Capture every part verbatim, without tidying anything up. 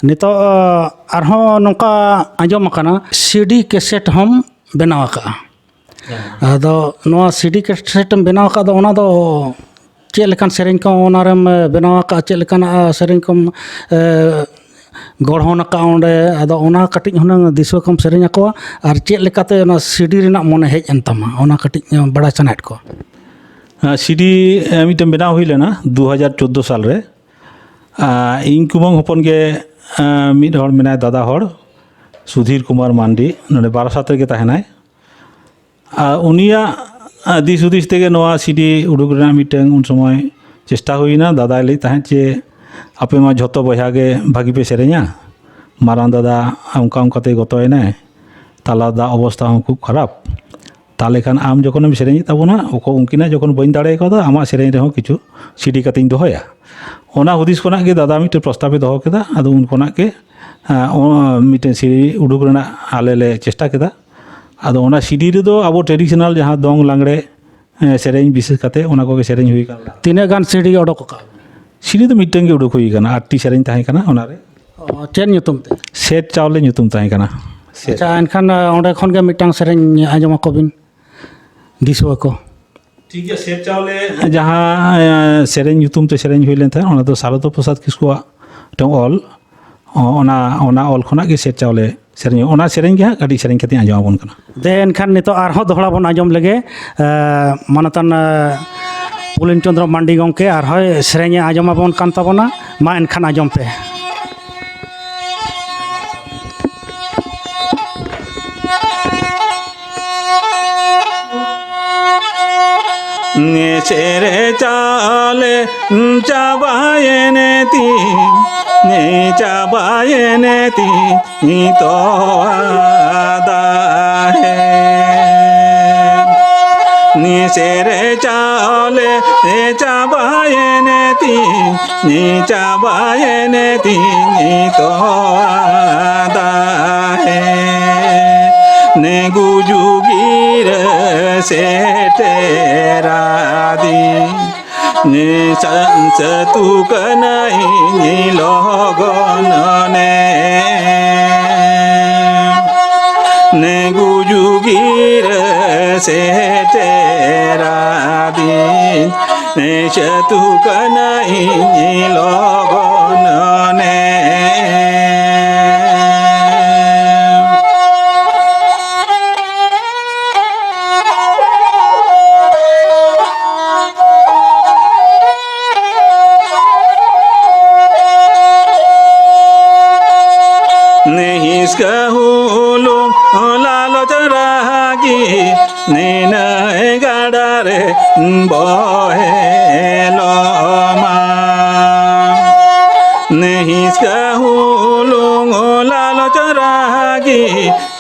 ᱱᱤᱛᱚᱜ ᱟᱨᱦᱚᱸ ᱱᱚᱝᱠᱟ ᱟᱸᱡᱚᱢ ᱟᱠᱟᱱᱟ, ᱥᱤᱰᱤ ᱠᱮᱥᱮᱴ ᱦᱚᱸᱢ ᱵᱮᱱᱟᱣ ᱟᱠᱟᱫᱼᱟ᱾ ᱟᱫᱚ ᱱᱚᱣᱟ ᱥᱤᱰᱤ ᱠᱮᱥᱮᱴ ᱮᱢ ᱵᱮᱱᱟᱣ ᱟᱠᱟᱫ ᱫᱚ, ᱚᱱᱟ ᱫᱚ ᱪᱮᱫ ᱞᱮᱠᱟᱱ ᱥᱮᱨᱮᱧ ᱠᱚ ᱚᱱᱟᱨᱮᱢ ᱵᱮᱱᱟᱣ ᱟᱠᱟᱫᱼᱟ? ᱪᱮᱫ ᱞᱮᱠᱟᱱᱟᱜ ᱥᱮᱨᱮᱧ ᱠᱚᱢ, ᱮ, ᱜᱚᱲᱦᱚᱱ ᱟᱠᱟᱫᱼᱟ ᱚᱸᱰᱮ? ᱟᱫᱚ ᱚᱱᱟ ᱠᱟᱹᱴᱤᱡ ᱦᱩᱱᱟᱹᱝ ᱫᱤᱥᱩᱣᱟᱹ ᱠᱚᱢ ᱥᱮᱨᱮᱧ ᱟᱠᱚᱣᱟ, ᱟᱨ ᱪᱮᱫ ᱞᱮᱠᱟᱛᱮ ᱚᱱᱟ ᱥᱤᱰᱤ ᱨᱮᱱᱟᱜ ᱢᱚᱱᱮ ᱦᱮᱡ ᱮᱱ ᱛᱟᱢᱟ, ᱚᱱᱟ ᱠᱟᱹᱴᱤᱡ ᱵᱟᱲᱟᱭ ᱥᱟᱱᱟᱭᱮᱫ ᱠᱚᱣᱟ᱾ ᱟᱨ ᱥᱤᱰᱤ, ᱮ, ᱢᱤᱫᱴᱮᱱ ᱵᱮᱱᱟᱣ ᱦᱩᱭ ᱞᱮᱱᱟ ᱫᱩ ᱦᱟᱡᱟᱨ ᱪᱳᱫᱽᱫᱳ ᱥᱟᱞ ᱨᱮ᱾ ᱟᱨ ᱤᱧ ᱠᱩᱢᱟᱹᱝ ᱦᱚᱯᱚᱱ ᱜᱮ, ᱮ, ᱢᱤᱫ ᱦᱚᱲ ᱢᱮᱱᱟᱭ, ᱫᱟᱫᱟ ᱦᱚᱲ, ᱥᱩᱫᱷᱤᱨ ᱠᱩᱢᱟᱨ ᱢᱟᱱᱰᱤ, ᱱᱚᱰᱮ ᱵᱟᱨᱟᱥᱟᱛ ᱨᱮᱜᱮ ᱛᱟᱦᱮᱱᱟᱭ᱾ ᱟᱨ ᱩᱱᱤᱭᱟᱜ, ᱟ, ᱫᱤᱥ ᱦᱩᱫᱤᱥ ᱛᱮᱜᱮ ᱱᱚᱣᱟ ᱥᱤᱰᱤ ᱩᱰᱩᱠ ᱨᱮᱱᱟᱜ ᱢᱤᱫᱴᱟᱝ ᱩᱱ ᱥᱚᱢᱚᱭ ᱪᱮᱥᱴᱟ ᱦᱩᱭᱱᱟ᱾ ᱫᱟᱫᱟᱭ ᱞᱟᱹᱭᱮᱫ ᱛᱟᱦᱮᱸᱫ ᱡᱮ, "ᱟᱯᱮ ᱢᱟ ᱡᱷᱚᱛᱚ ᱵᱚᱭᱦᱟ ᱜᱮ ᱵᱷᱟᱹᱜᱤ ᱯᱮ ᱥᱮᱨᱮᱧᱟ, ᱢᱟᱨᱟᱝ ᱫᱟᱫᱟ ᱚᱱᱠᱟ ᱚᱱᱠᱟ ᱛᱮ ᱜᱚᱛᱚᱭᱮᱱᱟᱭ, ᱛᱟᱞᱟ ᱫᱟᱫᱟ ᱚᱵᱚᱥᱛᱷᱟ ᱦᱚᱸ ᱠᱷᱩᱵ ᱠᱷᱟᱨᱟᱯ, ᱛᱟᱦᱚᱞᱮ ᱠᱷᱟᱱ ᱟᱢ ᱡᱚᱠᱷᱚᱱᱮᱢ ᱥᱮᱨᱮᱧᱮᱫ ᱛᱟᱵᱚᱱᱟ, ᱚᱠᱚ ᱩᱱᱠᱤᱱᱟᱜ ᱡᱚᱠᱷᱚᱱ ᱵᱟᱹᱧ ᱫᱟᱲᱮ ᱠᱟᱣᱫᱟ, ᱟᱢᱟᱜ ᱥᱮᱨᱮᱧ ᱨᱮᱦᱚᱸ ᱠᱤᱪᱷᱩ ᱥᱤᱰᱤ ᱠᱟᱛᱮᱧ ᱫᱚᱦᱚᱭᱟ᱾" ᱚᱱᱟ ᱦᱩᱫᱤᱥ ᱠᱷᱚᱱᱟᱜ ᱜᱮ ᱫᱟᱫᱟ ᱢᱤᱫᱴᱮᱱ ᱯᱨᱚᱥᱛᱟᱵᱮ ᱫᱚᱦᱚ ᱠᱮᱫᱟ᱾ ᱟᱫᱚ ᱩᱱ ᱠᱷᱚᱱᱟᱜ ᱜᱮ, ᱟ, ᱚ-, ᱢᱤᱫᱴᱮᱱ ᱥᱤᱰᱤ ᱩᱰᱩᱠ ᱨᱮᱱᱟᱜ ᱟᱞᱮ ᱞᱮ ᱪᱮᱥᱴᱟ ᱠᱮᱫᱟ᱾ ᱟᱫᱚ ᱚᱱᱟ ᱥᱤᱰᱤ ᱨᱮᱫᱚ ᱟᱵᱚ traditional ᱡᱟᱦᱟᱸ ᱫᱚᱝ ᱞᱟᱜᱽᱲᱮ, ᱮ, ᱥᱮᱨᱮᱧ ᱵᱤᱥᱮᱥ ᱠᱟᱛᱮ ᱚᱱᱟ ᱠᱚᱜᱮ ᱥᱮᱨᱮᱧ ᱦᱩᱭ ᱟᱠᱟᱱᱟ᱾ ᱛᱤᱱᱟᱹᱜ ᱜᱟᱱ ᱥᱤᱰᱤ ᱚᱰᱚᱠ ᱟᱠᱟᱫ? ᱥᱤᱰᱤ ᱫᱚ ᱢᱤᱫᱴᱟᱝ ᱜᱮ ᱩᱰᱩᱠ ᱦᱩᱭ ᱟᱠᱟᱱᱟ, ᱟᱴᱴᱤ ᱥᱮᱨᱮᱧ ᱛᱟᱦᱮᱸ ᱠᱟᱱᱟ ᱚᱱᱟᱨᱮ᱾ ᱚ, ᱪᱮᱫ ᱧᱩᱛᱩᱢ ᱛᱮ? ᱥᱮᱫ ᱪᱟᱣᱞᱮ ᱧᱩᱛᱩᱢ ᱛᱟᱦᱮᱸ ᱠᱟᱱᱟ᱾ ᱥᱮᱫ᱾ ᱟᱪᱪᱷᱟ, ᱮᱱᱠᱷᱟᱱ, ᱟ, ᱚᱸᱰᱮ ᱠᱷᱚᱱ ᱜᱮ ᱢᱤᱫᱴᱟᱝ ᱥᱮᱨᱮᱧ ᱟᱸᱡᱚᱢ ᱟᱠᱚ ᱵᱤᱱ, ᱫᱤᱥᱩᱣᱟᱹ ᱠᱚ᱾ ᱴᱷᱤᱠ ᱜᱮᱭᱟ, ᱥᱮᱫ ᱪᱟᱣᱞᱮ ᱡᱟᱦᱟᱸ, ᱮ, ᱥᱮᱨᱮᱧ ᱧᱩᱛᱩᱢ ᱛᱮ ᱥᱮᱨᱮᱧ ᱦᱩᱭ ᱞᱮᱱ ᱛᱟᱦᱮᱸᱫ, ᱚᱱᱟ ᱫᱚ ᱥᱟᱨᱚᱫᱟ ᱯᱨᱚᱥᱟᱫᱽ ᱠᱤᱥᱠᱩᱣᱟᱜ ᱢᱤᱫᱴᱟᱝ ᱚᱞ᱾ ᱚ-, ᱚᱱᱟ, ᱚᱱᱟ ᱚᱞ ᱠᱷᱚᱱᱟᱜ ᱜᱮ ᱥᱮᱫ ᱪᱟᱣᱞᱮ ᱥᱮᱨᱮᱧ, ᱚᱱᱟ ᱥᱮᱨᱮᱧ ᱜᱮ ᱦᱟᱸᱜ ᱠᱟᱹᱴᱤᱡ ᱥᱮᱨᱮᱧ ᱠᱟᱛᱮᱧ ᱟᱸᱡᱚᱢ ᱟᱵᱚᱱ ᱠᱟᱱᱟ᱾ ᱫᱮ, ᱮᱱᱠᱷᱟᱱ ᱱᱤᱛᱚᱜ ᱟᱨᱦᱚᱸ ᱫᱚᱦᱲᱟ ᱵᱚᱱ ᱟᱸᱡᱚᱢ ᱞᱮᱜᱮ, ᱮ, ᱢᱟᱱᱚᱛᱟᱱ, ᱮ, ᱯᱩᱞᱤᱱ ᱪᱚᱸᱫᱽᱨᱚ ᱢᱟᱱᱰᱤ ᱜᱚᱢᱠᱮ ᱟᱨᱦᱚᱸᱭ ᱥᱮᱨᱮᱧᱮ ᱟᱸᱡᱚᱢ ᱟᱵᱚᱱ ᱠᱟᱱ ᱛᱟᱵᱚᱱᱟ᱾ ᱢᱟ ᱮᱱᱠᱷᱟᱱ ᱟᱸᱡᱚᱢ ᱯᱮ᱾ ᱥᱮᱨᱮ ᱪᱟᱣᱞᱮ ᱪᱟᱵᱟᱭᱮᱱ ᱛᱤᱧ, ᱪᱟᱵᱟᱭᱮᱱ ᱛᱤᱧ ᱛᱚᱣᱟ ᱫᱟᱦᱮ᱾ ᱥᱮᱨᱮ ᱪᱟᱣᱞᱮ ᱪᱟᱵᱟᱭᱮᱱ ᱛᱤᱧ, ᱪᱟᱵᱟᱭᱮᱱ ᱛᱤᱧ ᱛᱚᱣᱟ ᱫᱟᱦᱮ᱾ ᱜᱩᱡᱩᱜ ᱜᱤᱨᱟᱹ ᱥᱮᱴᱮᱨᱟᱫᱤᱧ, ᱥᱟᱹᱛᱩ ᱠᱟᱹᱱᱟᱹᱧ ᱞᱚᱜᱚᱱ ᱱᱮ, ᱱᱮ ᱜᱩᱡᱩᱜᱤᱨᱟᱹ ᱥᱮᱴᱮᱨᱟᱫᱤᱧ, ᱱᱮ ᱥᱟᱹᱛᱩ ᱠᱟᱹᱱᱟᱹᱧ ᱞᱚᱜᱚᱱ ᱱᱮ᱾ ᱱᱮ ᱦᱤᱥᱠᱟᱹ ᱦᱩᱞᱩᱝ ᱞᱟᱞᱚᱪ ᱨᱟᱹᱜᱤ, ᱱᱤᱱᱟᱹᱭ ᱜᱟᱰᱟ ᱨᱮ ᱵᱚᱦᱮᱞᱚᱜ ᱢᱟ᱾ ᱱᱮ ᱦᱤᱥᱠᱟᱹ ᱦᱩᱞᱩᱝ ᱞᱟᱞᱚᱪ ᱨᱟᱹᱜᱤ,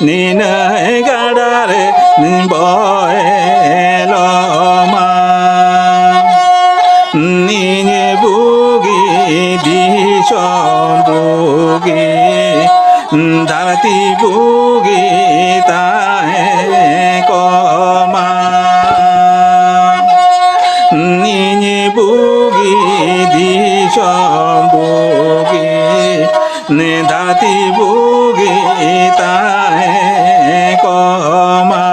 ᱱᱤᱱᱟᱹᱭ ᱜᱟᱰᱟ ᱨᱮ ᱵᱚᱦᱮᱞᱚᱜ ᱢᱟ᱾ ᱱᱤᱧ ᱵᱩᱜᱤ ᱫᱤᱥᱚᱢ ᱵᱩᱜᱤ, ᱫᱷᱟᱹᱨᱛᱤ ᱵᱩᱜᱤ ᱛᱟᱦᱮᱸ ᱠᱚᱜ ᱢᱟ᱾ ᱱᱤᱧ ᱵᱩᱜᱤ ᱫᱤᱥᱚᱢ ᱵᱩᱜᱤ, ᱱᱮ ᱫᱷᱟᱹᱨᱛᱤ ᱵᱩᱜᱤ ᱛᱟᱦᱮᱸ ᱠᱚᱜ ᱢᱟ᱾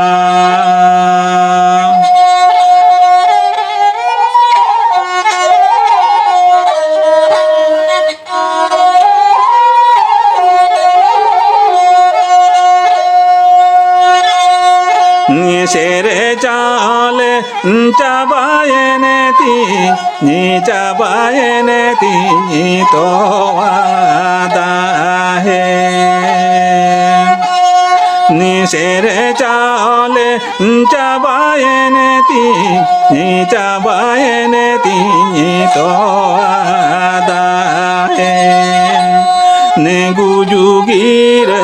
ᱥᱮᱨᱮ ᱪᱟᱣᱞᱮ ᱪᱟᱵᱟᱭᱮᱱ ᱛᱤᱧ, ᱪᱟᱵᱟᱭᱮᱱ ᱛᱤᱧ ᱛᱚᱣᱟ ᱫᱟᱦᱮ᱾ ᱥᱮᱨᱮ ᱪᱟᱣᱞᱮ ᱪᱟᱵᱟᱭᱮᱱ ᱛᱤᱧ, ᱪᱟᱵᱟᱭᱮᱱ ᱛᱤᱧ ᱛᱚᱣᱟ ᱫᱟᱦᱮ᱾ ᱱᱮ ᱜᱩᱡᱩᱜᱤᱨᱟᱹ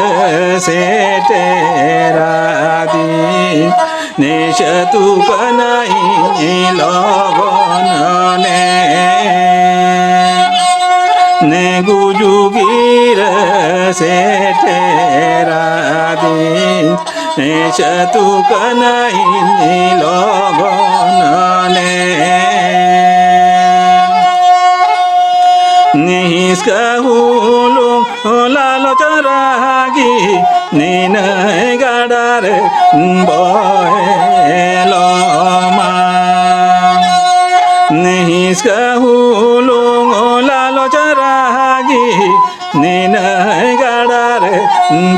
ᱥᱮᱴᱮᱨᱟᱫᱤᱧ, ᱱᱮ ᱥᱟᱹᱛᱩ ᱠᱟᱹᱱᱟᱹᱧ ᱞᱚᱜᱚᱱ ᱱᱮ᱾ ᱱᱮ ᱜᱩᱡᱩᱜᱤᱨᱟᱹ ᱥᱮᱴᱮᱨᱟᱫᱤᱧ, ᱱᱮ ᱥᱟᱹᱛᱩ ᱠᱟᱹᱱᱟᱹᱧ ᱞᱚᱜᱚᱱ ᱱᱮ᱾ ᱠᱟᱹᱦᱩᱞᱩ ᱞᱟᱞᱚᱪ ᱨᱟᱜᱤ ᱱᱤᱱᱟᱹᱭ ᱜᱟᱰᱟ ᱨᱮ ᱵᱚᱦᱮᱞᱚᱜ ᱢᱟ᱾ ᱱᱤᱥ ᱠᱟᱹᱦᱩᱞᱩ ᱞᱟᱞᱚᱪ ᱨᱟᱜᱤ ᱱᱤᱱᱟᱹᱭ ᱜᱟᱰᱟ ᱨᱮ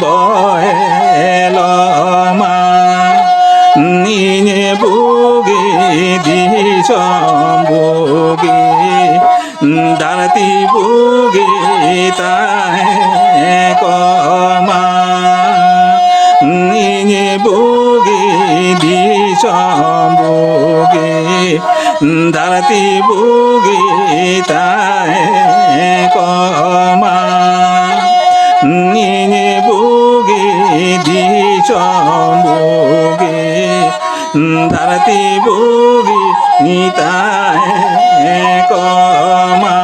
ᱵᱚᱦᱮᱞᱚᱜ ᱢᱟ᱾ ᱤᱧ ᱵᱩᱜᱤ ᱫᱤᱥᱚᱢ ᱵᱩᱜᱤ ᱫᱷᱟᱹᱨᱛᱤ ᱵᱩᱜᱤ ᱛᱟᱦᱮᱸ ᱠᱚᱜ ᱢᱟ᱾ ᱤᱧ ᱵᱩᱜᱤ ᱫᱤᱥᱚᱢ ᱵᱩᱜᱤ ᱫᱷᱟᱹᱨᱛᱤ ᱵᱩᱜᱤ ᱛᱟᱦᱮᱸ ᱠᱚᱜ ᱢᱟ᱾ ᱤᱧ ᱵᱩᱜᱤ ᱫᱤᱥᱚᱢ ᱵᱩᱜᱤ ᱫᱷᱟᱹᱨᱛᱤ ᱵᱩᱜᱤ ᱛᱟᱦᱮᱸ ᱠᱚᱜ ᱢᱟ᱾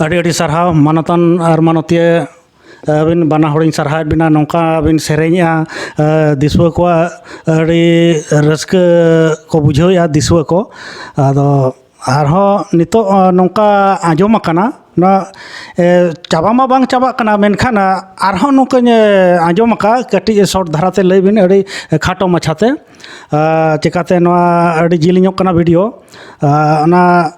ᱟᱹᱰᱤ ᱟᱹᱰᱤ ᱥᱟᱨᱦᱟᱣ ᱢᱟᱱᱚᱛᱟᱱ ᱟᱨ ᱢᱟᱱᱚᱛᱤᱭᱟᱹ, ᱟᱹᱵᱤᱱ ᱵᱟᱱᱟ ᱦᱚᱲᱤᱧ ᱥᱟᱨᱦᱟᱣᱮᱫ ᱵᱤᱱᱟ, ᱱᱚᱝᱠᱟ ᱵᱤᱱ ᱥᱮᱨᱮᱧᱮᱜᱼᱟ, ᱫᱤᱥᱩᱣᱟᱹ ᱠᱚᱣᱟᱜ ᱟᱹᱰᱤ ᱨᱟᱹᱥᱠᱟᱹ ᱠᱚ ᱵᱩᱡᱷᱟᱹᱣᱮᱫᱼᱟ ᱫᱤᱥᱩᱣᱟᱹ ᱠᱚ᱾ ᱟᱫᱚ ᱟᱨᱦᱚᱸ ᱱᱤᱛᱚᱜ ᱱᱚᱝᱠᱟ ᱟᱸᱡᱚᱢ ᱟᱠᱟᱱᱟ, ᱱᱚᱣᱟ, ᱮ, ᱪᱟᱵᱟ ᱢᱟ ᱵᱟᱝ ᱪᱟᱵᱟᱜ ᱠᱟᱱᱟ, ᱢᱮᱱᱠᱷᱟᱱ ᱟᱨᱦᱚᱸ ᱱᱚᱝᱠᱟᱧ ᱟᱸᱡᱚᱢ ᱟᱠᱟᱫᱼᱟ, ᱠᱟᱹᱴᱤᱡ ᱥᱚᱨᱴ ᱫᱷᱟᱨᱟᱛᱮ ᱞᱟᱹᱭ ᱵᱤᱱ, ᱟᱹᱰᱤ ᱠᱷᱟᱴᱚ ᱢᱟᱪᱷᱟᱛᱮ᱾ ᱪᱮᱠᱟᱛᱮ ᱱᱚᱣᱟ ᱟᱹᱰᱤ ᱡᱤᱞᱤᱧᱚᱜ ᱠᱟᱱᱟ ᱵᱷᱤᱰᱤᱭᱳ᱾ ᱚᱱᱟ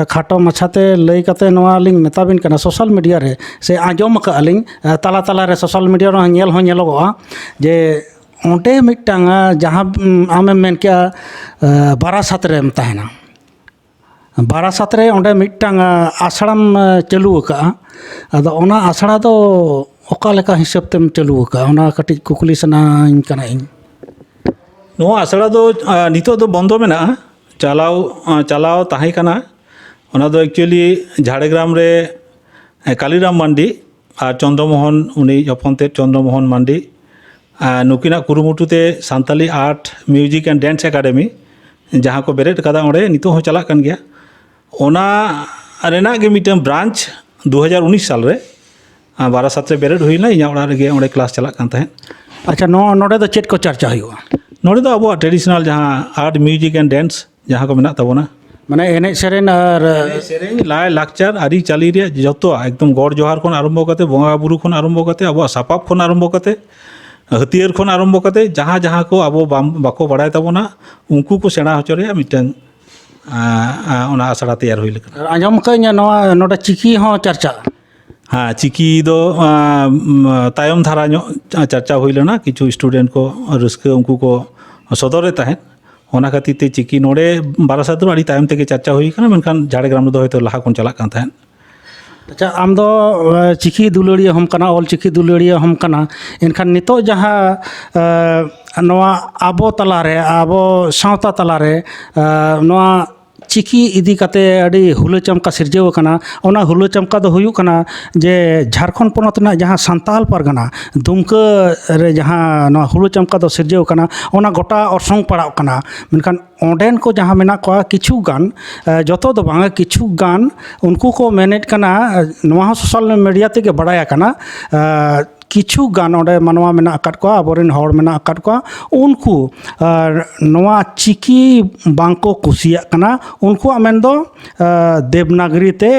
ᱠᱷᱟᱴᱚ ᱢᱟᱪᱷᱟᱛᱮ ᱞᱟᱹᱭ ᱠᱟᱛᱮ ᱱᱚᱣᱟ ᱞᱤᱧ ᱢᱮᱛᱟ ᱵᱤᱱ ᱠᱟᱱᱟ, ᱥᱳᱥᱟᱞ ᱢᱤᱰᱤᱭᱟ ᱨᱮ ᱥᱮ ᱟᱸᱡᱚᱢ ᱟᱠᱟᱫᱼᱟ ᱞᱤᱧ, ᱛᱟᱞᱟ ᱛᱟᱞᱟ ᱨᱮ ᱥᱳᱥᱟᱞ ᱢᱤᱰᱤᱭᱟ ᱨᱮᱦᱚᱸ ᱧᱮᱞ ᱦᱚᱸ ᱧᱮᱞᱚᱜᱚᱜᱼᱟ ᱡᱮ ᱚᱸᱰᱮ ᱢᱤᱫᱴᱟᱝ, ᱡᱟᱦᱟᱸ ᱟᱢᱮᱢ ᱢᱮᱱ ᱠᱮᱜᱼᱟ, ᱵᱟᱨᱟᱥᱟᱛ ᱨᱮᱢ ᱛᱟᱦᱮᱱᱟ, ᱵᱟᱨᱟᱥᱟᱛ ᱨᱮ ᱚᱸᱰᱮ ᱢᱤᱫᱴᱟᱝ ᱟᱥᱲᱟᱢ ᱪᱟᱹᱞᱩ ᱟᱠᱟᱫᱼᱟ᱾ ᱟᱫᱚ ᱚᱱᱟ ᱟᱥᱲᱟ ᱫᱚ ᱚᱠᱟ ᱞᱮᱠᱟ ᱦᱤᱥᱟᱹᱵ ᱛᱮᱢ ᱪᱟᱹᱞᱩ ᱟᱠᱟᱫᱼᱟ, ᱚᱱᱟ ᱠᱟᱹᱴᱤᱡ ᱠᱩᱠᱞᱤ ᱥᱟᱱᱟᱧ ᱠᱟᱱᱟ ᱤᱧ᱾ ᱱᱚᱣᱟ ᱟᱥᱲᱟ ᱫᱚ, ᱟ, ᱱᱤᱛᱚᱜ ᱫᱚ ᱵᱚᱱᱫᱚ ᱢᱮᱱᱟᱜᱼᱟ᱾ ᱪᱟᱞᱟᱣ, ᱟ, ᱪᱟᱞᱟᱣ ᱛᱟᱦᱮᱸ ᱠᱟᱱᱟ᱾ ᱚᱱᱟ ᱫᱚ actually ᱡᱷᱟᱲᱜᱨᱟᱢ ᱨᱮ, ᱮ, ᱠᱟᱞᱤᱨᱟᱢ ᱢᱟᱱᱰᱤ ᱟᱨ ᱪᱚᱱᱫᱨᱚ ᱢᱳᱦᱚᱱ, ᱩᱱᱤ ᱦᱚᱯᱚᱱ ᱛᱮᱫ ᱪᱚᱱᱫᱨᱚ ᱢᱳᱦᱚᱱ ᱢᱟᱱᱰᱤ, ᱟ, ᱱᱩᱠᱤᱱᱟᱜ ᱠᱩᱨᱩᱢᱩᱴᱩ ᱛᱮ Santali Art, Music and Dance Academy, ᱡᱟᱦᱟᱸ ᱠᱚ ᱵᱮᱨᱮᱫ ᱟᱠᱟᱫᱟ, ᱚᱸᱰᱮ ᱱᱤᱛᱚᱜ ᱦᱚᱸ ᱪᱟᱞᱟᱜ ᱠᱟᱱ ᱜᱮᱭᱟ᱾ ᱚᱱᱟ ᱨᱮᱱᱟᱜ ᱜᱮ ᱢᱤᱫᱴᱟᱝ ᱵᱨᱟᱧᱪ ᱫᱩ ᱦᱟᱡᱟᱨ ᱩᱱᱤᱥ ᱥᱟᱞ ᱨᱮ, ᱟ, ᱵᱟᱨᱟᱥᱟᱛ ᱨᱮ ᱵᱮᱨᱮᱫ ᱦᱩᱭ ᱞᱮᱱᱟ᱾ ᱤᱧᱟᱹᱜ ᱚᱲᱟᱜ ᱨᱮᱜᱮ ᱚᱸᱰᱮ ᱠᱞᱟᱥ ᱪᱟᱞᱟᱜ ᱠᱟᱱ ᱛᱟᱦᱮᱸᱫ᱾ ᱟᱪᱪᱷᱟ, ᱱᱚ-, ᱱᱚᱰᱮ ᱫᱚ ᱪᱮᱫ ᱠᱚ ᱪᱟᱨᱪᱟ ᱦᱩᱭᱩᱜᱼᱟ? ᱱᱚᱰᱮ ᱫᱚ ᱟᱵᱚᱣᱟᱜ traditional ᱡᱟᱦᱟᱸ Art, Music and Dance, ᱡᱟᱦᱟᱸ ᱠᱚ ᱢᱮᱱᱟᱜ ᱛᱟᱵᱚᱱᱟ᱾ ᱢᱟᱱᱮ ᱮᱱᱮᱡ ᱥᱮᱨᱮᱧ ᱟᱨ ᱮᱱᱮᱡ ᱥᱮᱨᱮᱧ, ᱞᱟᱭ ᱞᱟᱠᱪᱟᱨ, ᱟᱹᱨᱤᱪᱟᱹᱞᱤ ᱨᱮᱭᱟᱜ ᱡᱚᱛᱚᱣᱟᱜ, ᱮᱠᱫᱚᱢ ᱜᱚᱰ ᱡᱚᱦᱟᱨ ᱠᱷᱚᱱ ᱟᱨᱟᱢᱵᱷᱚ ᱠᱟᱛᱮ, ᱵᱚᱸᱜᱟ ᱵᱩᱨᱩ ᱠᱷᱚᱱ ᱟᱨᱟᱢᱵᱷᱚ ᱠᱟᱛᱮ, ᱟᱵᱚᱣᱟᱜ ᱥᱟᱯᱟᱵ ᱠᱷᱚᱱ ᱟᱨᱟᱢᱵᱷᱚ ᱠᱟᱛᱮ, ᱦᱟᱹᱛᱭᱟᱹᱨ ᱠᱷᱚᱱ ᱟᱨᱟᱢᱵᱷᱚ ᱠᱟᱛᱮ, ᱡᱟᱦᱟᱸ ᱡᱟᱦᱟᱸ ᱠᱚ ᱟᱵᱚ ᱵᱟᱢ- ᱵᱟᱠᱚ ᱵᱟᱲᱟᱭ ᱛᱟᱵᱚᱱᱟ, ᱩᱱᱠᱩ ᱠᱚ ᱥᱮᱬᱟ ᱦᱚᱪᱚ ᱨᱮᱭᱟᱜ ᱢᱤᱫᱴᱟᱝ, ᱟ, ᱟ, ᱚᱱᱟ ᱟᱥᱲᱟ ᱛᱮᱭᱟᱨ ᱦᱩᱭ ᱞᱮᱠᱟᱱᱟ᱾ ᱟᱨ ᱟᱸᱡᱚᱢ ᱠᱟᱜ ᱟᱹᱧ ᱱᱚᱣᱟ ᱱᱚᱰᱮ ᱪᱤᱠᱤ ᱦᱚᱸ ᱪᱟᱨᱪᱟᱜᱼᱟ᱾ ᱦᱮᱸ, ᱪᱤᱠᱤ ᱫᱚ, ᱟ, ᱩᱢ, ᱛᱟᱭᱚᱢ ᱫᱷᱟᱨᱟ ᱧᱚᱜ ᱪᱟ- ᱪᱟᱨᱪᱟ ᱦᱩᱭ ᱞᱮᱱᱟ᱾ ᱠᱤᱪᱷᱩ student ᱠᱚ ᱨᱟᱹᱥᱠᱟᱹ ᱩᱱᱠᱩ ᱠᱚ ᱥᱚᱫᱚᱨᱮᱫ ᱛᱟᱦᱮᱸᱫ᱾ ᱚᱱᱟ ᱠᱷᱟᱹᱛᱤᱨ ᱛᱮ ᱪᱤᱠᱤ ᱱᱚᱰᱮ ᱵᱟᱨᱟᱥᱟᱛ ᱫᱚ ᱟᱹᱰᱤ ᱛᱟᱭᱚᱢ ᱛᱮᱜᱮ ᱪᱟᱨᱪᱟ ᱦᱩᱭ ᱠᱟᱱᱟ, ᱢᱮᱱᱠᱷᱟᱱ ᱡᱷᱟᱲᱜᱨᱟᱢ ᱨᱮᱫᱚ ᱦᱚᱭᱛᱳ ᱞᱟᱦᱟ ᱠᱷᱚᱱ ᱪᱟᱞᱟᱜ ᱠᱟᱱ ᱛᱟᱦᱮᱸᱫ᱾ ᱟᱪᱪᱷᱟ, ᱟᱢ ᱫᱚ ᱮ, ᱪᱤᱠᱤ ᱫᱩᱞᱟᱹᱲᱤᱭᱟᱹ ᱦᱚᱸᱢ ᱠᱟᱱᱟ, ᱚᱞ ᱪᱤᱠᱤ ᱫᱩᱞᱟᱹᱲᱤᱭᱟᱹ ᱦᱚᱸᱢ ᱠᱟᱱᱟ᱾ ᱮᱱᱠᱷᱟᱱ ᱱᱤᱛᱚᱜ ᱡᱟᱦᱟᱸ ᱮ, ᱱᱚᱣᱟ ᱟᱵᱚ ᱛᱟᱞᱟᱨᱮ, ᱟᱵᱚ ᱥᱟᱶᱛᱟ ᱛᱟᱞᱟᱨᱮ ᱮ, ᱱᱚᱣᱟ ᱪᱤᱠᱤ ᱤᱫᱤ ᱠᱟᱛᱮ ᱟᱹᱰᱤ ᱦᱩᱞᱟᱹ ᱪᱟᱢᱠᱟ ᱥᱤᱨᱡᱟᱹᱣ ᱟᱠᱟᱱᱟ᱾ ᱚᱱᱟ ᱦᱩᱞᱟᱹ ᱪᱟᱢᱠᱟ ᱫᱚ ᱦᱩᱭᱩᱜ ᱠᱟᱱᱟ ᱡᱮ ᱡᱷᱟᱲᱠᱷᱚᱸᱰ ᱯᱚᱱᱚᱛ ᱨᱮᱱᱟᱜ ᱡᱟᱦᱟᱸ ᱥᱟᱱᱛᱟᱞ ᱯᱟᱨᱜᱟᱱᱟ ᱫᱩᱢᱠᱟᱹ ᱨᱮ ᱡᱟᱦᱟᱸ ᱱᱚᱣᱟ ᱦᱩᱞᱟᱹ ᱪᱟᱢᱠᱟ ᱫᱚ ᱥᱤᱨᱡᱟᱹᱣ ᱟᱠᱟᱱᱟ, ᱚᱱᱟ ᱜᱚᱴᱟ ᱚᱨᱥᱚᱝ ᱯᱟᱲᱟᱜ ᱠᱟᱱᱟ᱾ ᱢᱮᱱᱠᱷᱟᱱ ᱚᱸᱰᱮᱱ ᱠᱚ ᱡᱟᱦᱟᱸ ᱢᱮᱱᱟᱜ ᱠᱚᱣᱟ ᱠᱤᱪᱷᱩ ᱜᱟᱱ, ᱮ, ᱡᱚᱛᱚ ᱫᱚ ᱵᱟᱝᱟ, ᱠᱤᱪᱷᱩ ᱜᱟᱱ ᱩᱱᱠᱩ ᱠᱚ ᱢᱮᱱᱮᱫ ᱠᱟᱱᱟ, ᱮ, ᱱᱚᱣᱟ ᱦᱚᱸ social media ᱛᱮᱜᱮ ᱵᱟᱲᱟᱭ ᱟᱠᱟᱱᱟ, ᱮ, ᱠᱤᱪᱷᱩ ᱜᱟᱱ ᱚᱸᱰᱮ ᱢᱟᱱᱣᱟ ᱢᱮᱱᱟᱜ ᱟᱠᱟᱫ ᱠᱚᱣᱟ, ᱟᱵᱚᱨᱮᱱ ᱦᱚᱲ ᱢᱮᱱᱟᱜ ᱟᱠᱟᱫ ᱠᱚᱣᱟ, ᱩᱱᱠᱩ, ᱮ, ᱱᱚᱣᱟ ᱪᱤᱠᱤ ᱵᱟᱝᱠᱚ ᱠᱩᱥᱤᱭᱟᱜ ᱠᱟᱱᱟ᱾ ᱩᱱᱠᱩᱣᱟᱜ ᱢᱮᱱᱫᱚ, ᱮ, ᱫᱮᱵᱽᱱᱟᱜᱽᱨᱤ ᱛᱮ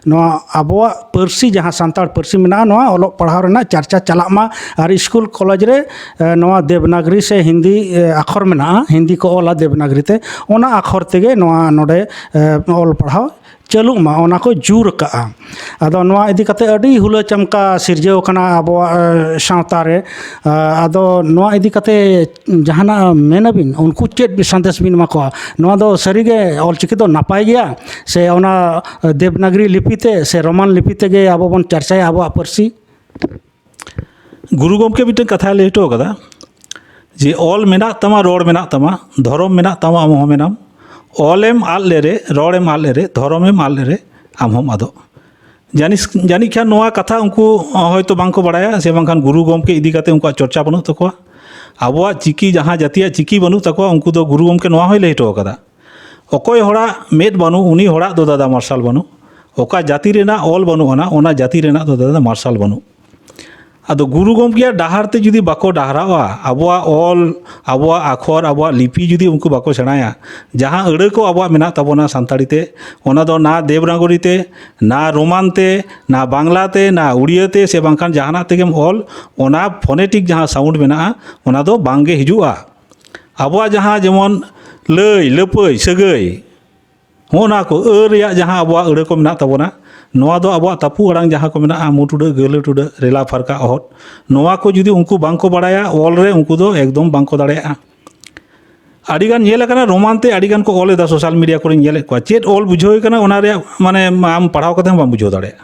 ᱱᱚᱣᱟ ᱟᱵᱚᱣᱟᱜ ᱯᱟᱹᱨᱥᱤ, ᱡᱟᱦᱟᱸ ᱥᱟᱱᱛᱟᱲ ᱯᱟᱹᱨᱥᱤ ᱢᱮᱱᱟᱜᱼᱟ, ᱱᱚᱣᱟ ᱚᱞᱚᱜ ᱯᱟᱲᱦᱟᱣ ᱨᱮᱱᱟᱜ ᱪᱟᱨᱪᱟ ᱪᱟᱞᱟᱜ ᱢᱟ᱾ ᱟᱨ ᱥᱠᱩᱞ ᱠᱚᱞᱮᱡᱽ ᱨᱮ, ᱮ, ᱱᱚᱣᱟ ᱫᱮᱵᱽᱱᱟᱜᱽᱨᱤ ᱥᱮ ᱦᱤᱱᱫᱤ, ᱮ, ᱟᱠᱷᱚᱨ ᱢᱮᱱᱟᱜᱼᱟ, ᱦᱤᱱᱫᱤ ᱠᱚ ᱚᱞᱟ ᱫᱮᱵᱽᱱᱟᱜᱽᱨᱤ ᱛᱮ, ᱚᱱᱟ ᱟᱠᱷᱚᱨ ᱛᱮᱜᱮ ᱱᱚᱣᱟ ᱱᱚᱰᱮ, ᱮ, ᱚᱞ ᱯᱟᱲᱦᱟᱣ ᱪᱟᱹᱞᱩᱜ ᱢᱟ, ᱚᱱᱟ ᱠᱚ ᱡᱳᱨ ᱟᱠᱟᱜᱼᱟ᱾ ᱟᱫᱚ ᱱᱚᱣᱟ ᱤᱫᱤ ᱠᱟᱛᱮ ᱟᱹᱰᱤ ᱦᱩᱞᱟᱹ ᱪᱟᱢᱠᱟ ᱥᱤᱨᱡᱟᱹᱣ ᱟᱠᱟᱱᱟ ᱟᱵᱚᱣᱟᱜ, ᱮ, ᱥᱟᱶᱛᱟ ᱨᱮ᱾ ᱟ, ᱟᱫᱚ ᱱᱚᱣᱟ ᱤᱫᱤ ᱠᱟᱛᱮ ᱡᱟᱦᱟᱱᱟᱜ ᱢᱮᱱᱟᱵᱤᱱ, ᱩᱱᱠᱩ ᱪᱮᱫ ᱥᱟᱸᱫᱮᱥ ᱵᱤᱱ ᱮᱢᱟ ᱠᱚᱣᱟ? ᱱᱚᱣᱟ ᱫᱚ ᱥᱟᱹᱨᱤᱜᱮ ᱚᱞᱪᱤᱠᱤ ᱫᱚ ᱱᱟᱯᱟᱭ ᱜᱮᱭᱟ ᱥᱮ ᱚᱱᱟ ᱫᱮᱵᱽᱱᱟᱜᱽᱨᱤ ᱞᱤᱯᱤ ᱛᱮ ᱥᱮ ᱨᱳᱢᱟᱱ ᱞᱤᱯᱤ ᱛᱮᱜᱮ ᱟᱵᱚ ᱵᱚᱱ ᱪᱟᱨᱪᱟᱭᱟ ᱟᱵᱚᱣᱟᱜ ᱯᱟᱹᱨᱥᱤ? ᱜᱩᱨᱩ ᱜᱚᱢᱠᱮ ᱢᱤᱫᱴᱮᱱ ᱠᱟᱛᱷᱟᱭ ᱞᱟᱹᱭ ᱦᱚᱴᱚ ᱟᱠᱟᱫᱟ ᱡᱮ, "ᱚᱞ ᱢᱮᱱᱟᱜ ᱛᱟᱢᱟ, ᱨᱚᱲ ᱢᱮᱱᱟᱜ ᱛᱟᱢᱟ, ᱫᱷᱚᱨᱚᱢ ᱢᱮᱱᱟᱜ ᱛᱟᱢᱟ, ᱟᱢ ᱦᱚᱸ ᱢᱮᱱᱟᱢ᱾ ᱚᱞᱮᱢ ᱟᱫ ᱞᱮᱨᱮ, ᱨᱚᱲᱮᱢ ᱟᱫ ᱞᱮᱨᱮ, ᱫᱷᱚᱨᱚᱢᱮᱢ ᱟᱫ ᱞᱮᱨᱮ, ᱟᱢ ᱦᱚᱸᱢ ᱟᱫᱚᱜ᱾" ᱡᱟᱹᱱᱤᱥ-, ᱡᱟᱹᱱᱤᱡ ᱠᱷᱟᱱ ᱱᱚᱣᱟ ᱠᱟᱛᱷᱟ ᱩᱱᱠᱩ ᱦᱚᱭᱛᱳ ᱵᱟᱝᱠᱚ ᱵᱟᱲᱟᱭᱟ, ᱥᱮ ᱵᱟᱝᱠᱷᱟᱱ ᱜᱩᱨᱩ ᱜᱚᱢᱠᱮ ᱤᱫᱤ ᱠᱟᱛᱮ ᱩᱱᱠᱩᱣᱟᱜ ᱪᱚᱨᱪᱟ ᱵᱟᱹᱱᱩᱜ ᱛᱟᱠᱚᱣᱟ᱾ ᱟᱵᱚᱣᱟᱜ ᱪᱤᱠᱤ, ᱡᱟᱦᱟᱸ ᱡᱟᱹᱛᱤᱭᱟᱜ ᱪᱤᱠᱤ ᱵᱟᱹᱱᱩᱜ ᱛᱟᱠᱚᱣᱟ, ᱩᱱᱠᱩ ᱫᱚ ᱜᱩᱨᱩ ᱜᱚᱢᱠᱮ ᱱᱚᱣᱟ ᱦᱚᱸᱭ ᱞᱟᱹᱭ ᱦᱚᱴᱚ ᱟᱠᱟᱫᱟ, "ᱚᱠᱚᱭ ᱦᱚᱲᱟᱜ ᱢᱮᱫ ᱵᱟᱹᱱᱩᱜ, ᱩᱱᱤ ᱦᱚᱲᱟᱜ ᱫᱚ ᱫᱟᱫᱟ ᱢᱟᱨᱥᱟᱞ ᱵᱟᱹᱱᱩᱜ᱾ ᱚᱠᱟ ᱡᱟᱹᱛᱤ ᱨᱮᱱᱟᱜ ᱚᱞ ᱵᱟᱹᱱᱩᱜ ᱟᱱᱟ, ᱚᱱᱟ ᱡᱟᱹᱛᱤ ᱨᱮᱱᱟᱜ ᱫᱚ ᱫᱟᱫᱟ ᱢᱟᱨᱥᱟᱞ ᱵᱟᱹᱱᱩᱜ᱾" ᱟᱫᱚ ᱜᱩᱨᱩ ᱜᱚᱢᱠᱮᱭᱟᱜ ᱰᱟᱦᱟᱨ ᱛᱮ ᱡᱩᱫᱤ ᱵᱟᱠᱚ ᱰᱟᱦᱨᱟᱜᱼᱟ, ᱟᱵᱚᱣᱟᱜ ᱚᱞ, ᱟᱵᱚᱣᱟᱜ ᱟᱠᱷᱚᱨ, ᱟᱵᱚᱣᱟᱜ ᱞᱤᱯᱤ ᱡᱩᱫᱤ ᱩᱱᱠᱩ ᱵᱟᱠᱚ ᱥᱮᱬᱟᱭᱟ, ᱡᱟᱦᱟᱸ ᱟᱹᱲᱟᱹ ᱠᱚ ᱟᱵᱚᱣᱟᱜ ᱢᱮᱱᱟᱜ ᱛᱟᱵᱚᱱᱟ ᱥᱟᱱᱛᱟᱲᱤ ᱛᱮ, ᱚᱱᱟ ᱫᱚ ᱱᱟ ᱫᱮᱵᱽᱱᱟᱜᱚᱨᱤ ᱛᱮ, ᱱᱟ ᱨᱳᱢᱟᱱ ᱛᱮ, ᱱᱟ ᱵᱟᱝᱞᱟ ᱛᱮ, ᱱᱟ ᱩᱲᱤᱭᱟᱹ ᱛᱮ, ᱥᱮ ᱵᱟᱝᱠᱷᱟᱱ ᱡᱟᱦᱟᱱᱟᱜ ᱛᱮᱜᱮᱢ ᱚᱞ, ᱚᱱᱟ ᱯᱷᱚᱱᱮᱴᱤᱠ ᱡᱟᱦᱟᱸ ᱥᱟᱣᱩᱱᱰ ᱢᱮᱱᱟᱜᱼᱟ, ᱚᱱᱟ ᱫᱚ ᱵᱟᱝ ᱜᱮ ᱦᱤᱡᱩᱜᱼᱟ᱾ ᱟᱵᱚᱣᱟᱜ ᱡᱟᱦᱟᱸ ᱡᱮᱢᱚᱱ ᱞᱟᱹᱭ, ᱞᱟᱹᱯᱟᱹᱭ, ᱥᱟᱹᱜᱟᱹᱭ, ᱦᱚᱸᱜᱼᱚ ᱱᱟ ᱠᱚ ᱟᱹ ᱨᱮᱭᱟᱜ ᱡᱟᱦᱟᱸ ᱟᱵᱚᱣᱟᱜ ᱟᱹᱲᱟᱹ ᱠᱚ ᱢᱮᱱᱟᱜ ᱛᱟᱵᱚᱱᱟ, ᱱᱚᱣᱟ ᱫᱚ ᱟᱵᱚᱣᱟᱜ ᱛᱟᱹᱯᱩ ᱟᱲᱟᱝ ᱡᱟᱦᱟᱸ ᱠᱚ ᱢᱮᱱᱟᱜᱼᱟ, ᱢᱩ ᱴᱩᱰᱟᱹᱜ, ᱜᱟᱹᱦᱞᱟᱹ ᱴᱩᱰᱟᱹᱜ, ᱨᱮᱞᱟ ᱯᱷᱟᱨᱠᱟ ᱚᱦᱚᱫ, ᱱᱚᱣᱟ ᱠᱚ ᱡᱩᱫᱤ ᱩᱱᱠᱩ ᱵᱟᱝ ᱠᱚ ᱵᱟᱲᱟᱭᱟ, ᱚᱞ ᱨᱮ ᱩᱱᱠᱩ ᱫᱚ ᱮᱠᱫᱚᱢ ᱵᱟᱝ ᱠᱚ ᱫᱟᱲᱮᱭᱟᱜᱼᱟ᱾ ᱟᱹᱰᱤ ᱜᱟᱱ ᱧᱮᱞ ᱟᱠᱟᱱᱟ, ᱨᱳᱢᱟᱱ ᱛᱮ ᱟᱹᱰᱤ ᱜᱟᱱ ᱠᱚ ᱚᱞ ᱮᱫᱟ, ᱥᱳᱥᱟᱞ ᱢᱤᱰᱤᱭᱟ ᱠᱚᱨᱮᱧ ᱧᱮᱞᱮᱫ ᱠᱚᱣᱟ᱾ ᱪᱮᱫ ᱚᱞ ᱵᱩᱡᱷᱟᱹᱣ ᱠᱟᱱᱟ, ᱚᱱᱟ ᱨᱮᱭᱟᱜ ᱢᱟᱱᱮ ᱟᱢ ᱯᱟᱲᱦᱟᱣ ᱠᱟᱛᱮ ᱦᱚᱸ ᱵᱟᱢ ᱵᱩᱡᱷᱟᱹᱣ ᱫᱟᱲᱮᱭᱟᱜᱼᱟ᱾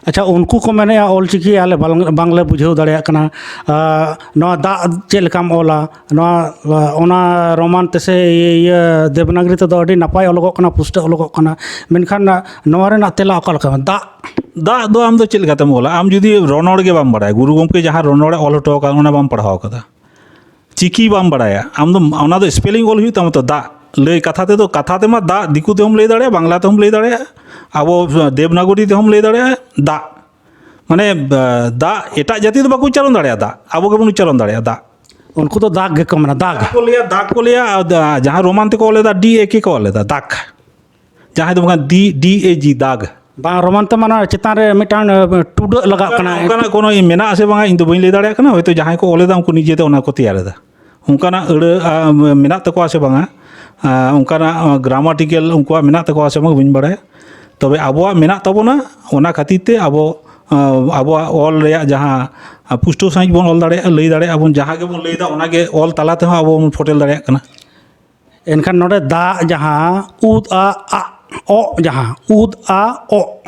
ᱟᱪᱪᱷᱟ, ᱩᱱᱠᱩ ᱠᱚ ᱢᱮᱱᱮᱫᱼᱟ ᱚᱞ ᱪᱤᱠᱤ ᱟᱞᱮ ᱵᱟᱝ, ᱵᱟᱝᱞᱮ ᱵᱩᱡᱷᱟᱹᱣ ᱫᱟᱲᱮᱭᱟᱜ ᱠᱟᱱᱟ᱾ ᱟᱨ ᱱᱚᱣᱟ ᱫᱟᱜ ᱪᱮᱫ ᱞᱮᱠᱟᱢ ᱚᱞᱟ, ᱱᱚᱣᱟ, ᱚᱱᱟ ᱨᱳᱢᱟᱱ ᱛᱮᱥᱮ ᱤᱭᱟᱹ ᱫᱮᱵᱽᱱᱟᱜᱽᱨᱤ ᱛᱮᱫᱚ ᱟᱹᱰᱤ ᱱᱟᱯᱟᱭ ᱚᱞᱚᱜᱚᱜ ᱠᱟᱱᱟ, ᱯᱩᱥᱴᱟᱹ ᱚᱞᱚᱜᱚᱜ ᱠᱟᱱᱟ, ᱢᱮᱱᱠᱷᱟᱱ ᱱᱚᱣᱟ ᱨᱮᱱᱟᱜ ᱛᱮᱞᱟ ᱚᱠᱟ ᱞᱮᱠᱟ? ᱫᱟᱜ᱾ ᱫᱟᱜ ᱫᱚ ᱟᱢ ᱫᱚ ᱪᱮᱫ ᱞᱮᱠᱟᱛᱮᱢ ᱚᱞᱟ? ᱟᱢ ᱡᱩᱫᱤ ᱨᱚᱱᱚᱲ ᱜᱮ ᱵᱟᱢ ᱵᱟᱲᱟᱭᱟ, ᱜᱩᱨᱩ ᱜᱚᱢᱠᱮ ᱡᱟᱦᱟᱸ ᱨᱚᱱᱚᱲᱮ ᱚᱞ ᱦᱚᱴᱚ ᱟᱠᱟᱫ, ᱚᱱᱟ ᱵᱟᱢ ᱯᱟᱲᱦᱟᱣ ᱟᱠᱟᱫᱟ, ᱪᱤᱠᱤ ᱵᱟᱢ ᱵᱟᱲᱟᱭᱟ, ᱟᱢ ᱫᱚ ᱚᱱᱟ ᱫᱚ ᱥᱯᱮᱞᱤᱝ ᱚᱞ ᱦᱩᱭᱩᱜ ᱛᱟᱢᱟ ᱛᱚ᱾ ᱫᱟᱜ ᱞᱟᱹᱭ ᱠᱟᱛᱷᱟ ᱛᱮᱫᱚ, ᱠᱟᱛᱷᱟ ᱛᱮᱢᱟ ᱫᱟᱜ ᱫᱤᱠᱩ ᱛᱮᱦᱚᱸᱢ ᱞᱟᱹᱭ ᱫᱟᱲᱮᱭᱟᱜᱼᱟ, ᱵᱟᱝᱞᱟ ᱛᱮᱦᱚᱸᱢ ᱞᱟᱹᱭ ᱫᱟᱲᱮᱭᱟᱜᱼᱟ, ᱟᱵᱚ ᱫᱮᱵᱽᱱᱟᱜᱚᱨᱤ ᱛᱮᱦᱚᱸᱢ ᱞᱟᱹᱭ ᱫᱟᱲᱮᱭᱟᱜᱼᱟ᱾ ᱫᱟᱜ ᱢᱟᱱᱮ ᱟᱸ, ᱫᱟᱜ ᱮᱴᱟᱜ ᱡᱟᱹᱛᱤ ᱫᱚ ᱵᱟᱠᱚ ᱩᱪᱪᱟᱨᱚᱱ ᱫᱟᱲᱮᱭᱟᱜᱼᱟ, ᱫᱟᱜ ᱟᱵᱚ ᱜᱮᱵᱚᱱ ᱩᱪᱪᱟᱨᱚᱱ ᱫᱟᱲᱮᱭᱟᱜᱼᱟ᱾ ᱫᱟᱜ ᱩᱱᱠᱩ ᱫᱚ ᱫᱟᱜ ᱜᱮᱠᱚ ᱢᱮᱱᱟ, ᱫᱟᱜ᱾ ᱠᱚ ᱞᱟᱹᱭᱟ, ᱫᱟᱜ ᱠᱚ ᱞᱟᱹᱭᱟ, ᱟᱨ ᱫᱟ- ᱡᱟᱦᱟᱸ ᱨᱳᱢᱟᱱ ᱛᱮᱠᱚ ᱚᱞ ᱞᱮᱫᱟ, ᱰᱤ ᱮ ᱠᱮ ᱠᱚ ᱚᱞ ᱞᱮᱫᱟ, ᱫᱟᱜ᱾ ᱡᱟᱦᱟᱸᱭ ᱫᱚ ᱵᱟᱝ ᱰᱤ, ᱰᱤ ᱮ ᱡᱤ, ᱫᱟᱜ᱾ ᱵᱟᱝ, ᱨᱳᱢᱟᱱ ᱛᱮᱢᱟ ᱱᱚᱣᱟ ᱪᱮᱛᱟᱱ ᱨᱮ ᱢᱤᱫᱴᱟᱝ ᱮ, ᱴᱩᱰᱟᱹᱜ ᱞᱟᱜᱟᱜ ᱠᱟᱱᱟ᱾ ᱚᱱᱠᱟᱱᱟᱜ ᱠᱳᱱᱳ ᱢᱮᱱᱟᱜᱼᱟ ᱥᱮ ᱵᱟᱝᱟ, ᱤᱧ ᱫᱚ ᱵᱟᱹᱧ ᱞᱟᱹᱭ ᱫᱟᱲᱮᱭᱟᱜ ᱠᱟᱱᱟ᱾ ᱦᱚᱭᱛᱳ ᱡᱟᱦᱟᱸᱭ ᱠᱚ ᱚᱞ ᱞᱮᱫᱟ, ᱩᱱᱠᱩ ᱱᱤᱡᱮᱛᱮ ᱚᱱᱟ ᱠᱚ ᱛᱮᱭᱟᱨ ᱮᱫᱟ᱾ ᱚᱱᱠᱟᱱᱟᱜ ᱟᱹᱲᱟᱹ ᱟ, ᱢᱮᱱᱟᱜ ᱛᱟᱠᱚᱣᱟ ᱥᱮ ᱵᱟᱝᱟ, ᱟ, ᱚᱱᱠᱟᱱᱟᱜ ᱜᱨᱟᱢᱟᱴᱤᱠᱮᱞ ᱩᱱᱠᱩᱣᱟᱜ ᱢᱮᱱᱟᱜ ᱛᱟᱠᱚᱣᱟ ᱥᱮ ᱵᱟᱝ, ᱵᱟᱹᱧ ᱵᱟᱲᱟᱭᱟ᱾ ᱛᱚᱵᱮ ᱟᱵᱚᱣᱟᱜ ᱢᱮᱱᱟᱜ ᱛᱟᱵᱚᱱᱟ, ᱚᱱᱟ ᱠᱷᱟᱹᱛᱤᱨ ᱛᱮ ᱟᱵᱚ ᱟ, ᱟᱵᱚᱣᱟᱜ ᱚᱞ ᱨᱮᱭᱟᱜ ᱡᱟᱦᱟᱸ ᱟ, ᱯᱩᱥᱴᱟᱹᱣ ᱥᱟᱺᱦᱤᱡ ᱵᱚᱱ ᱚᱞ ᱫᱟᱲᱮᱭᱟᱜᱼᱟ, ᱞᱟᱹᱭ ᱫᱟᱲᱮᱭᱟᱜᱼᱟ ᱵᱚᱱ, ᱡᱟᱦᱟᱸ ᱜᱮᱵᱚᱱ ᱞᱟᱹᱭᱫᱟ, ᱚᱱᱟᱜᱮ ᱚᱞ ᱛᱟᱞᱟ ᱛᱮᱦᱚᱸ ᱟᱵᱚ ᱵᱚᱱ ᱯᱷᱚᱴᱮᱞ ᱫᱟᱲᱮᱭᱟᱜ ᱠᱟᱱᱟ᱾ ᱮᱱᱠᱷᱟᱱ ᱱᱚᱰᱮ ᱫᱟᱜ ᱡᱟᱦᱟᱸ ᱩᱫ ᱟ ᱟᱜ ᱚᱜ, ᱡᱟᱦᱟᱸ ᱩᱫ ᱟ ᱚᱜ,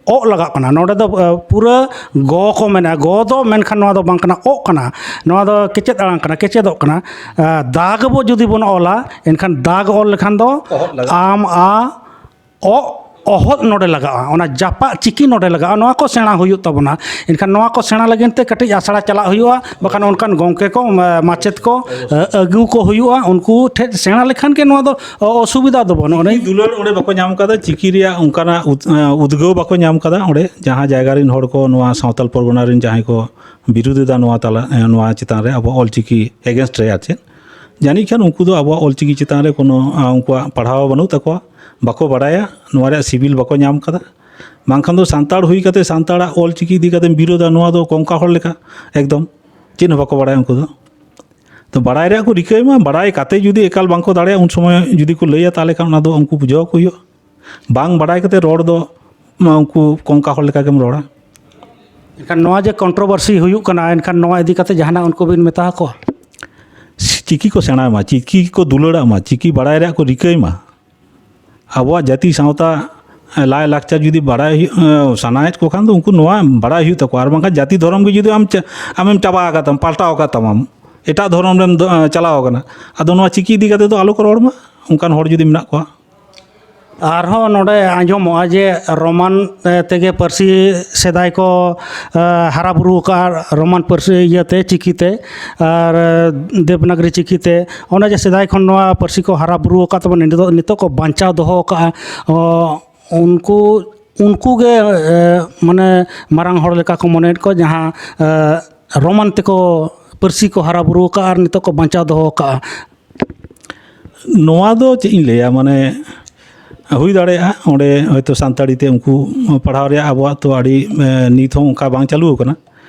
ᱚᱜ ᱞᱟᱜᱟᱜ ᱠᱟᱱᱟ᱾ ᱱᱚᱰᱮ ᱫᱚ ᱟ, ᱯᱩᱨᱟᱹ ᱜᱚ ᱠᱚ ᱢᱮᱱᱟ, ᱜᱚ ᱫᱚ, ᱢᱮᱱᱠᱷᱟᱱ ᱱᱚᱣᱟ ᱫᱚ ᱵᱟᱝ ᱠᱟᱱᱟ, ᱚᱜ ᱠᱟᱱᱟ᱾ ᱱᱚᱣᱟ ᱫᱚ ᱠᱮᱪᱮᱫ ᱟᱲᱟᱝ ᱠᱟᱱᱟ, ᱠᱮᱪᱮᱫᱚᱜ ᱠᱟᱱᱟ᱾ ᱟ, ᱫᱟᱜᱽ ᱵᱚ ᱡᱩᱫᱤ ᱵᱚᱱ ᱚᱞᱟ, ᱮᱱᱠᱷᱟᱱ ᱫᱟᱜᱽ ᱚᱞ ᱞᱮᱠᱷᱟᱱ ᱫᱚ ᱚᱦᱚᱫ ᱞᱟᱜᱟᱜ᱾ ᱟᱢ ᱟ ᱚᱜ ᱚᱦᱚᱫ ᱱᱚᱰᱮ ᱞᱟᱜᱟᱜᱼᱟ, ᱚᱱᱟ ᱡᱟᱯᱟᱜ ᱪᱤᱠᱤ ᱱᱚᱰᱮ ᱞᱟᱜᱟᱜᱼᱟ, ᱱᱚᱣᱟ ᱠᱚ ᱥᱮᱬᱟ ᱦᱩᱭᱩᱜ ᱛᱟᱵᱚᱱᱟ᱾ ᱮᱱᱠᱷᱟᱱ ᱱᱚᱣᱟ ᱠᱚ ᱥᱮᱬᱟ ᱞᱟᱹᱜᱤᱫ ᱛᱮ ᱠᱟᱹᱴᱤᱡ ᱟᱥᱲᱟ ᱪᱟᱞᱟᱜ ᱦᱩᱭᱩᱜᱼᱟ, ᱵᱟᱠᱷᱟᱱ ᱚᱱᱠᱟᱱ ᱜᱚᱢᱠᱮ ᱠᱚ, ᱢᱟ-, ᱢᱟᱪᱮᱫ ᱠᱚ, ᱮ, ᱟᱹᱜᱩ ᱠᱚ ᱦᱩᱭᱩᱜᱼᱟ, ᱩᱱᱠᱩ ᱴᱷᱮᱱ ᱥᱮᱬᱟ ᱞᱮᱠᱷᱟᱱ ᱜᱮ ᱱᱚᱣᱟ ᱫᱚ ᱚ-, ᱚᱥᱩᱵᱤᱫᱷᱟ ᱫᱚ ᱵᱟᱹᱱᱩᱜᱼᱟ᱾ ᱪᱤᱠᱤ ᱫᱩᱞᱟᱹᱲ ᱚᱸᱰᱮ ᱵᱟᱠᱚ ᱧᱟᱢ ᱠᱟᱫᱟ, ᱪᱤᱠᱤ ᱨᱮᱭᱟᱜ ᱚᱱᱠᱟᱱᱟᱜ ᱩᱫ-, ᱮ, ᱩᱫᱽᱜᱟᱹᱣ ᱵᱟᱠᱚ ᱧᱟᱢ ᱠᱟᱫᱟ᱾ ᱚᱸᱰᱮ ᱡᱟᱦᱟᱸ ᱡᱟᱭᱜᱟ ᱨᱮᱱ ᱦᱚᱲ ᱠᱚ ᱱᱚᱣᱟ ᱥᱟᱶᱛᱟᱞ ᱯᱚᱨᱜᱚᱱᱟ ᱨᱮᱱ ᱡᱟᱦᱟᱸᱭ ᱠᱚ ᱵᱤᱨᱩᱫᱷ ᱮᱫᱟ ᱱᱚᱣᱟ ᱛᱟᱞᱟ, ᱮ, ᱱᱚᱣᱟ ᱪᱮᱛᱟᱱ ᱨᱮ, ᱟᱵᱚᱣᱟᱜ ᱚᱞᱪᱤᱠᱤ against ᱨᱮ, ᱟᱨ ᱪᱮᱫ, ᱡᱟᱹᱱᱤᱡ ᱠᱷᱟᱱ ᱩᱱᱠᱩ ᱫᱚ ᱟᱵᱚᱣᱟᱜ ᱚᱞᱪᱤᱠᱤ ᱪᱮᱛᱟᱱ ᱨᱮ ᱠᱳᱱᱳ, ᱟ, ᱩᱱᱠᱩᱣᱟᱜ ᱯᱟᱲᱦᱟᱣ ᱵᱟᱹᱱᱩᱜ ᱛᱟᱠᱚᱣᱟ, ᱵᱟᱠᱚ ᱵᱟᱲᱟᱭᱟ, ᱱᱚᱣᱟ ᱨᱮᱭᱟᱜ ᱥᱤᱵᱤᱞ ᱵᱟᱠᱚ ᱧᱟᱢ ᱠᱟᱫᱟ᱾ ᱵᱟᱝᱠᱷᱟᱱ ᱫᱚ ᱥᱟᱱᱛᱟᱲ ᱦᱩᱭ ᱠᱟᱛᱮ ᱥᱟᱱᱛᱟᱲᱟᱜ ᱚᱞᱪᱤᱠᱤ ᱤᱫᱤ ᱠᱟᱛᱮᱢ ᱵᱤᱨᱳᱫᱟ, ᱱᱚᱣᱟ ᱫᱚ ᱠᱚᱝᱠᱟ ᱦᱚᱲ ᱞᱮᱠᱟ, ᱮᱠᱫᱚᱢ ᱪᱮᱫ ᱦᱚᱸ ᱵᱟᱠᱚ ᱵᱟᱲᱟᱭᱟ ᱩᱱᱠᱩ ᱫᱚ᱾ ᱛᱚ ᱵᱟᱲᱟᱭ ᱨᱮᱭᱟᱜ ᱠᱚ ᱨᱤᱠᱟᱹᱭ ᱢᱟ, ᱵᱟᱲᱟᱭ ᱠᱟᱛᱮ ᱡᱩᱫᱤ ᱮᱠᱟᱞ ᱵᱟᱝᱠᱚ ᱫᱟᱲᱮᱭᱟᱜᱼᱟ, ᱩᱱ ᱥᱚᱢᱚᱭ ᱡᱩᱫᱤ ᱠᱚ ᱞᱟᱹᱭᱟ, ᱛᱟᱦᱚᱞᱮ ᱠᱷᱟᱱ ᱚᱱᱟ ᱫᱚ ᱩᱱᱠᱩ ᱵᱩᱡᱷᱟᱹᱣ ᱟᱠᱚ ᱦᱩᱭᱩᱜᱼᱟ᱾ ᱵᱟᱝ ᱵᱟᱲᱟᱭ ᱠᱟᱛᱮ ᱨᱚᱲ ᱫᱚ, ᱢᱟ, ᱩᱱᱠᱩ ᱠᱚᱝᱠᱟ ᱦᱚᱲ ᱞᱮᱠᱟ ᱜᱮᱢ ᱨᱚᱲᱟ᱾ ᱮᱱᱠᱷᱟᱱ ᱱᱚᱣᱟ ᱡᱮ controversy ᱦᱩᱭᱩᱜ ᱠᱟᱱᱟ, ᱮᱱᱠᱷᱟᱱ ᱱᱚᱣᱟ ᱤᱫᱤ ᱠᱟᱛᱮ ᱡᱟᱦᱟᱱᱟᱜ ᱩᱱᱠᱩ ᱵᱤᱱ ᱢᱮᱛᱟ ᱟᱠᱚᱣᱟ? ᱪᱤᱠᱤ ᱠᱚ ᱥᱮᱬᱟᱭ ᱢᱟ, ᱪᱤᱠᱤ ᱠᱚ ᱫᱩᱞᱟᱹᱲᱟᱜ ᱢᱟ, ᱪᱤᱠᱤ ᱵᱟᱲᱟᱭ ᱨᱮᱭᱟᱜ ᱠᱚ ᱨᱤᱠᱟᱹᱭ ᱢᱟ᱾ ᱟᱵᱚᱣᱟᱜ ᱡᱟᱹᱛᱤ ᱥᱟᱶᱛᱟ, ᱮ, ᱞᱟᱭ ᱞᱟᱠᱪᱟᱨ ᱡᱩᱫᱤ ᱵᱟᱲᱟᱭ ᱦᱩᱭᱩᱜ, ᱮ, ᱥᱟᱱᱟᱭᱮᱫ ᱠᱚ ᱠᱷᱟᱱ ᱫᱚ ᱩᱱᱠᱩ ᱱᱚᱣᱟ ᱵᱟᱲᱟᱭ ᱦᱩᱭᱩᱜ ᱛᱟᱠᱚᱣᱟ᱾ ᱟᱨ ᱵᱟᱝᱠᱷᱟᱱ ᱡᱟᱹᱛᱤ ᱫᱷᱚᱨᱚᱢ ᱜᱮ ᱡᱩᱫᱤ ᱟᱢ ᱪᱟ-, ᱟᱢᱮᱢ ᱪᱟᱵᱟ ᱟᱠᱟᱫ ᱛᱟᱢ, ᱯᱟᱞᱴᱟᱣ ᱟᱠᱟᱫ ᱛᱟᱢᱟᱢ, ᱮᱴᱟᱜ ᱫᱷᱚᱨᱚᱢ ᱨᱮᱢ ᱫᱚ, ᱮ, ᱪᱟᱞᱟᱣ ᱟᱠᱟᱱᱟ, ᱟᱫᱚ ᱱᱚᱣᱟ ᱪᱤᱠᱤ ᱤᱫᱤ ᱠᱟᱛᱮ ᱫᱚ ᱟᱞᱚ ᱠᱚ ᱨᱚᱲ ᱢᱟ, ᱚᱱᱠᱟᱱ ᱦᱚᱲ ᱡᱩᱫᱤ ᱢᱮᱱᱟᱜ ᱠᱚᱣᱟ᱾ ᱟᱨᱦᱚᱸ ᱱᱚᱰᱮ ᱟᱸᱡᱚᱢᱚᱜᱼᱟ ᱡᱮ ᱨᱳᱢᱟᱱ, ᱮ, ᱛᱮᱜᱮ ᱯᱟᱹᱨᱥᱤ ᱥᱮᱫᱟᱭ ᱠᱚ, ᱮ, ᱦᱟᱨᱟ ᱵᱩᱨᱩ ᱟᱠᱟᱫᱼᱟ, ᱨᱳᱢᱟᱱ ᱯᱟᱹᱨᱥᱤ ᱤᱭᱟᱹᱛᱮ, ᱪᱤᱠᱤᱛᱮ ᱟᱨ, ᱮ, ᱫᱮᱵᱽᱱᱟᱜᱽᱨᱤ ᱪᱤᱠᱤᱛᱮ᱾ ᱚᱱᱮ ᱡᱮ ᱥᱮᱫᱟᱭ ᱠᱷᱚᱱ ᱱᱚᱣᱟ ᱯᱟᱹᱨᱥᱤ ᱠᱚ ᱦᱟᱨᱟ ᱵᱩᱨᱩ ᱟᱠᱟᱫ ᱛᱟᱵᱚᱱᱟ, ᱱᱤᱛᱚᱜ, ᱱᱤᱛᱚᱜ ᱠᱚ ᱵᱟᱧᱪᱟᱣ ᱫᱚᱦᱚ ᱟᱠᱟᱫᱼᱟ, ᱚ, ᱩᱱᱠᱩ, ᱩᱱᱠᱩ ᱜᱮ, ᱮ, ᱢᱟᱱᱮ ᱢᱟᱨᱟᱝ ᱦᱚᱲ ᱞᱮᱠᱟ ᱠᱚ ᱢᱚᱱᱮᱭᱮᱫ ᱠᱚᱣᱟ, ᱡᱟᱦᱟᱸ, ᱮ, ᱨᱳᱢᱟᱱ ᱛᱮᱠᱚ ᱯᱟᱹᱨᱥᱤ ᱠᱚ ᱦᱟᱨᱟ ᱵᱩᱨᱩ ᱟᱠᱟᱫᱼᱟ ᱟᱨ ᱱᱤᱛᱚᱜ ᱠᱚ ᱵᱟᱧᱪᱟᱣ ᱫᱚᱦᱚ ᱟᱠᱟᱫᱼᱟ᱾ ᱱᱚᱣᱟ ᱫᱚ ᱪᱮᱫ ᱤᱧ ᱞᱟᱹᱭᱟ, ᱢᱟᱱᱮ, ᱦᱩᱭ ᱫᱟᱲᱮᱭᱟᱜᱼᱟ ᱚᱸᱰᱮ ᱦᱚᱭᱛᱳ ᱥᱟᱱᱛᱟᱲᱤ ᱛᱮ ᱩᱱᱠᱩ ᱯᱟᱲᱦᱟᱣ ᱨᱮᱭᱟᱜ ᱟᱵᱚᱣᱟᱜ ᱛᱚ ᱟᱹᱰᱤ, ᱮ, ᱱᱤᱛ ᱦᱚᱸ ᱚᱱᱠᱟ ᱵᱟᱝ ᱪᱟᱹᱞᱩ ᱟᱠᱟᱱᱟ᱾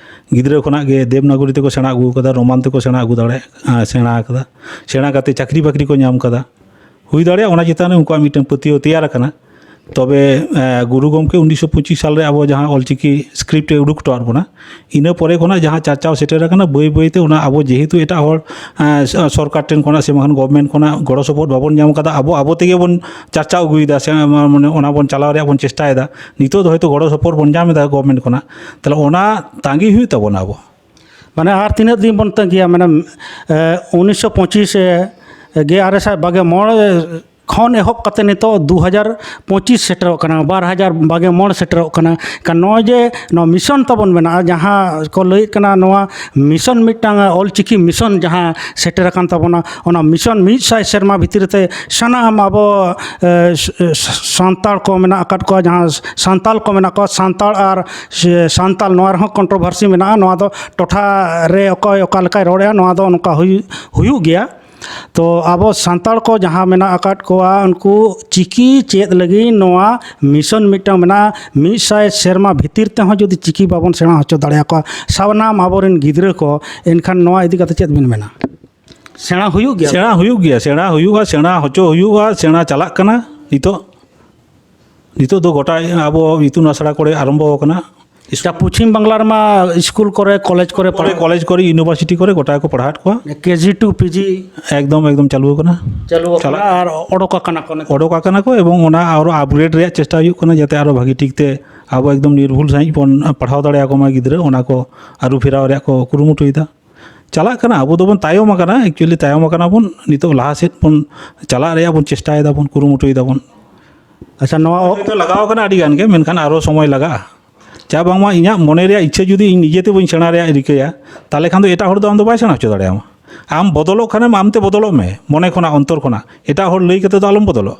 ᱜᱤᱫᱽᱨᱟᱹ ᱠᱷᱚᱱᱟᱜ ᱜᱮ ᱫᱮᱵᱽᱱᱟᱜᱚᱨᱤ ᱛᱮᱠᱚ ᱥᱮᱬᱟ ᱟᱹᱜᱩ ᱟᱠᱟᱫᱟ, ᱨᱳᱢᱟᱱ ᱛᱮᱠᱚ ᱥᱮᱬᱟ ᱟᱹᱜᱩ ᱫᱟᱲᱮᱭᱟᱜ, ᱮ, ᱥᱮᱬᱟ ᱟᱠᱟᱫᱟ᱾ ᱥᱮᱬᱟ ᱠᱟᱛᱮ ᱪᱟᱹᱠᱨᱤ ᱵᱟᱹᱠᱨᱤ ᱠᱚ ᱧᱟᱢ ᱟᱠᱟᱫᱟ᱾ ᱦᱩᱭ ᱫᱟᱲᱮᱭᱟᱜᱼᱟ ᱚᱱᱟ ᱪᱮᱛᱟᱱ ᱨᱮ ᱩᱱᱠᱩᱣᱟᱜ ᱢᱤᱫᱴᱟᱝ ᱯᱟᱹᱛᱭᱟᱹᱣ ᱛᱮᱭᱟᱨ ᱟᱠᱟᱱᱟ᱾ ᱛᱚᱵᱮ, ᱮ, ᱜᱩᱨᱩ ᱜᱚᱢᱠᱮ ᱩᱱᱤᱥᱥᱚ ᱯᱚᱸᱪᱤᱥ ᱥᱟᱞ ᱨᱮ ᱟᱵᱚ ᱡᱟᱦᱟᱸ ᱚᱞᱪᱤᱠᱤ script ᱮ ᱩᱰᱩᱠ ᱦᱚᱴᱚᱣᱟᱫ ᱵᱚᱱᱟ, ᱤᱱᱟᱹ ᱯᱚᱨᱮ ᱠᱷᱚᱱᱟᱜ ᱡᱟᱦᱟᱸ ᱪᱟᱨᱪᱟᱣ ᱥᱮᱴᱮᱨ ᱟᱠᱟᱱᱟ, ᱵᱟᱹᱭ ᱵᱟᱹᱭ ᱛᱮ ᱚᱱᱟ ᱟᱵᱚ ᱡᱮᱦᱮᱛᱩ ᱮᱴᱟᱜ ᱦᱚᱲ, ᱮ, ᱥᱚᱨᱠᱟᱨ ᱴᱷᱮᱱ ᱠᱷᱚᱱᱟᱜ ᱥᱮ ᱵᱟᱝᱠᱷᱟᱱ government ᱠᱷᱚᱱᱟᱜ ᱜᱚᱲᱚ ᱥᱚᱯᱚᱦᱚᱫ ᱵᱟᱵᱚᱱ ᱧᱟᱢ ᱠᱟᱫᱟ, ᱟᱵᱚ, ᱟᱵᱚ ᱛᱮᱜᱮ ᱵᱚᱱ ᱪᱟᱨᱪᱟᱣ ᱟᱹᱜᱩᱭᱮᱫᱟ ᱥᱮ, ᱢᱟᱱᱮ, ᱚᱱᱟ ᱵᱚᱱ ᱪᱟᱞᱟᱣ ᱨᱮᱭᱟᱜ ᱵᱚᱱ ᱪᱮᱥᱴᱟᱭᱮᱫᱟ᱾ ᱱᱤᱛᱚᱜ ᱫᱚ ᱦᱚᱭᱛᱳ ᱜᱚᱲᱚ ᱥᱚᱯᱚᱦᱚᱫ ᱵᱚᱱ ᱧᱟᱢ ᱮᱫᱟ government ᱠᱷᱚᱱᱟᱜ, ᱛᱟᱦᱞᱮ ᱚᱱᱟ ᱛᱟᱺᱜᱤ ᱦᱩᱭᱩᱜ ᱛᱟᱵᱚᱱᱟ ᱟᱵᱚ᱾ ᱢᱟᱱᱮ ᱟᱨ ᱛᱤᱱᱟᱹᱜ ᱫᱤᱱ ᱵᱚᱱ ᱛᱟᱺᱜᱤᱭᱟ? ᱢᱟᱱᱮ, ᱮ, ᱩᱱᱤᱥᱥᱚ ᱯᱚᱸᱪᱤᱥ, ᱮ, ᱜᱮᱞ ᱟᱨᱮ ᱥᱟᱭ ᱵᱟᱜᱮ ᱢᱚᱬᱮ ᱠᱷᱚᱱ ᱮᱦᱚᱵ ᱠᱟᱛᱮ ᱱᱤᱛᱚᱜ ᱫᱩ ᱦᱟᱡᱟᱨ ᱯᱚᱸᱪᱤᱥ ᱥᱮᱴᱮᱨᱚᱜ ᱠᱟᱱᱟ, ᱵᱟᱨ ᱦᱟᱡᱟᱨ ᱵᱟᱜᱮ ᱢᱚᱬ ᱥᱮᱴᱮᱨᱚᱜ ᱠᱟᱱᱟ᱾ ᱮᱱᱠᱷᱟᱱ ᱱᱚᱜᱼᱚᱭ ᱡᱮ ᱱᱚᱣᱟ mission ᱛᱟᱵᱚᱱ ᱢᱮᱱᱟᱜᱼᱟ, ᱡᱟᱦᱟᱸ ᱠᱚ ᱞᱟᱹᱭᱮᱫ ᱠᱟᱱᱟ ᱱᱚᱣᱟ mission ᱢᱤᱫᱴᱟᱝ ᱚᱞᱪᱤᱠᱤ mission ᱡᱟᱦᱟᱸ ᱥᱮᱴᱮᱨ ᱟᱠᱟᱱ ᱛᱟᱵᱚᱱᱟ, ᱚᱱᱟ mission ᱢᱤᱫ ᱥᱟᱭ ᱥᱮᱨᱢᱟ ᱵᱷᱤᱛᱤᱨ ᱛᱮ ᱥᱟᱱᱟᱢ ᱟᱵᱚ, ᱮ, ᱥ-, ᱮ, ᱥᱟᱱᱛᱟᱲ ᱠᱚ ᱢᱮᱱᱟᱜ ᱟᱠᱟᱫ ᱠᱚᱣᱟ, ᱡᱟᱦᱟᱸ ᱥᱟᱱᱛᱟᱲ ᱠᱚ ᱢᱮᱱᱟᱜ ᱠᱚᱣᱟ, ᱥᱟᱱᱛᱟᱲ ᱟᱨ ᱥᱮ ᱥᱟᱱᱛᱟᱲ, ᱱᱚᱣᱟ ᱨᱮᱦᱚᱸ controversy ᱢᱮᱱᱟᱜᱼᱟ᱾ ᱱᱚᱣᱟ ᱫᱚ ᱴᱚᱴᱷᱟ ᱨᱮ ᱚᱠᱚᱭ ᱚᱠᱟ ᱞᱮᱠᱟᱭ ᱨᱚᱲᱮᱫᱼᱟ, ᱱᱚᱣᱟ ᱫᱚ ᱱᱚᱝᱠᱟ ᱦᱩᱭ-, ᱦᱩᱭᱩᱜ ᱜᱮᱭᱟ᱾ ᱛᱚ ᱟᱵᱚ ᱥᱟᱱᱛᱟᱲ ᱠᱚ ᱡᱟᱦᱟᱸ ᱢᱮᱱᱟᱜ ᱟᱠᱟᱫ ᱠᱚᱣᱟ, ᱩᱱᱠᱩ ᱪᱤᱠᱤ ᱪᱮᱫ ᱞᱟᱹᱜᱤᱫ ᱱᱚᱣᱟ mission ᱢᱤᱫᱴᱟᱝ ᱢᱮᱱᱟᱜᱼᱟ᱾ ᱢᱤᱫ ᱥᱟᱭ ᱥᱮᱨᱢᱟ ᱵᱷᱤᱛᱤᱨ ᱛᱮᱦᱚᱸ ᱡᱩᱫᱤ ᱪᱤᱠᱤ ᱵᱟᱵᱚᱱ ᱥᱮᱬᱟ ᱦᱚᱪᱚ ᱫᱟᱲᱮᱭᱟᱠᱚᱣᱟ ᱥᱟᱱᱟᱢ ᱟᱵᱚᱨᱮᱱ ᱜᱤᱫᱽᱨᱟᱹ ᱠᱚ, ᱮᱱᱠᱷᱟᱱ ᱱᱚᱣᱟ ᱤᱫᱤ ᱠᱟᱛᱮ ᱪᱮᱫ ᱵᱤᱱ ᱢᱮᱱᱟ? ᱥᱮᱬᱟ ᱦᱩᱭᱩᱜ ᱜᱮᱭᱟ? ᱥᱮᱬᱟ ᱦᱩᱭᱩᱜ ᱜᱮᱭᱟ, ᱥᱮᱬᱟ ᱦᱩᱭᱩᱜᱼᱟ, ᱥᱮᱬᱟ ᱦᱚᱪᱚ ᱦᱩᱭᱩᱜᱼᱟ, ᱥᱮᱬᱟ ᱪᱟᱞᱟᱜ ᱠᱟᱱᱟ ᱱᱤᱛᱚᱜ᱾ ᱱᱤᱛᱚᱜ ᱫᱚ ᱜᱚᱴᱟ ᱟᱵᱚ ᱤᱛᱩᱱ ᱟᱥᱲᱟ ᱠᱚᱨᱮ ᱟᱨᱟᱢᱵᱚ ᱟᱠᱟᱱᱟ᱾ ᱡᱟ ᱯᱚᱪᱷᱤᱢ ᱵᱟᱝᱞᱟ ᱨᱮᱢᱟ ᱥᱠᱩᱞ ᱠᱚᱨᱮ, ᱠᱚᱞᱮᱡᱽ ᱠᱚᱨᱮ ᱠᱚᱨᱮ, ᱯᱟᱲᱦᱟᱣ, ᱠᱚᱞᱮᱡᱽ ᱠᱚᱨᱮ, ᱤᱭᱩᱱᱤᱵᱷᱟᱨᱥᱤᱴᱤ ᱠᱚᱨᱮ ᱜᱚᱴᱟ ᱜᱮᱠᱚ ᱯᱟᱲᱦᱟᱣᱮᱫ ᱠᱚᱣᱟ᱾ ᱠᱮᱡᱤ ᱴᱩ ᱯᱤᱡᱤ ᱮᱠᱫᱚᱢ, ᱮᱠᱫᱚᱢ ᱪᱟᱹᱞᱩ ᱟᱠᱟᱱᱟ᱾ ᱪᱟᱹᱞᱩ ᱟᱠᱟᱱᱟ᱾ ᱪᱟᱞᱟᱜ ᱟᱨ ᱚᱰᱚᱠ ᱟᱠᱟᱱᱟ ᱠᱚ ᱱᱤᱛᱚᱜ᱾ ᱚᱰᱚᱠ ᱟᱠᱟᱱᱟ ᱠᱚ ᱮᱵᱚᱝ ᱚᱱᱟ ᱟᱨᱚ upgrade ᱨᱮᱭᱟᱜ ᱪᱮᱥᱴᱟ ᱦᱩᱭᱩᱜ ᱠᱟᱱᱟ, ᱡᱟᱛᱮ ᱟᱨᱚ ᱵᱷᱟᱹᱜᱤ ᱴᱷᱤᱠ ᱛᱮ ᱟᱵᱚ ᱮᱠᱫᱚᱢ ᱱᱤᱨᱵᱷᱩᱞ ᱥᱟᱺᱦᱤᱡ ᱵᱚᱱ ᱯᱟᱲᱦᱟᱣ ᱫᱟᱲᱮᱭᱟᱠᱚ ᱢᱟ ᱜᱤᱫᱽᱨᱟᱹ, ᱚᱱᱟ ᱠᱚ ᱟᱹᱨᱩ ᱯᱷᱮᱨᱟᱣ ᱨᱮᱭᱟᱜ ᱠᱚ ᱠᱩᱨᱩᱢᱩᱴᱩᱭᱮᱫᱟ᱾ ᱪᱟᱞᱟᱜ ᱠᱟᱱᱟ, ᱟᱵᱚ ᱫᱚᱵᱚᱱ ᱛᱟᱭᱚᱢ ᱟᱠᱟᱱᱟ, actually ᱛᱟᱭᱚᱢ ᱟᱠᱟᱱᱟ ᱵᱚᱱ, ᱱᱤᱛᱚᱜ ᱞᱟᱦᱟ ᱥᱮᱫ ᱵᱚᱱ ᱪᱟᱞᱟᱜ ᱨᱮᱭᱟᱜ ᱵᱚᱱ ᱪᱮᱥᱴᱟᱭᱮᱫᱟ ᱵᱚᱱ, ᱠᱩᱨᱩᱢᱩᱴᱩᱭᱮᱫᱟ ᱵᱚᱱ᱾ ᱟᱪᱪᱷᱟ, ᱱᱚᱣᱟ ᱚ- ᱱᱤᱛᱚᱜ ᱞᱟᱜᱟᱣ ᱟᱠᱟᱱᱟ ᱟᱹᱰᱤ ᱜᱟᱱ ᱜᱮ, ᱢᱮᱱᱠᱷᱟᱱ ᱟᱨᱚ ᱥᱚᱢᱚᱭ ᱞᱟᱜᱟᱜᱼᱟ᱾ ᱪᱟ ᱵᱟᱝᱢᱟ ᱤᱧᱟᱹᱜ ᱢᱚᱱᱮ ᱨᱮᱭᱟᱜ ᱤᱪᱪᱷᱟᱹ ᱡᱩᱫᱤ ᱤᱧ ᱱᱤᱡᱮ ᱛᱮ ᱵᱟᱹᱧ ᱥᱮᱬᱟ ᱨᱮᱭᱟᱜ ᱨᱤᱠᱟᱹᱭᱟ, ᱛᱟᱦᱚᱞᱮ ᱠᱷᱟᱱ ᱫᱚ ᱮᱴᱟᱜ ᱦᱚᱲ ᱫᱚ ᱟᱢ ᱫᱚ ᱵᱟᱭ ᱥᱮᱬᱟ ᱦᱚᱪᱚ ᱫᱟᱲᱮᱭᱟᱢᱟ᱾ ᱟᱢ ᱵᱚᱫᱚᱞᱚᱜ ᱠᱷᱟᱱᱮᱢ, ᱟᱢᱛᱮ ᱵᱚᱫᱚᱞᱚᱜ ᱢᱮ, ᱢᱚᱱᱮ ᱠᱷᱚᱱᱟᱜ, ᱚᱱᱛᱚᱨ ᱠᱷᱚᱱᱟᱜ, ᱮᱴᱟᱜ ᱦᱚᱲ ᱞᱟᱹᱭ ᱠᱟᱛᱮ ᱫᱚ ᱟᱞᱚᱢ ᱵᱚᱫᱚᱞᱚᱜ᱾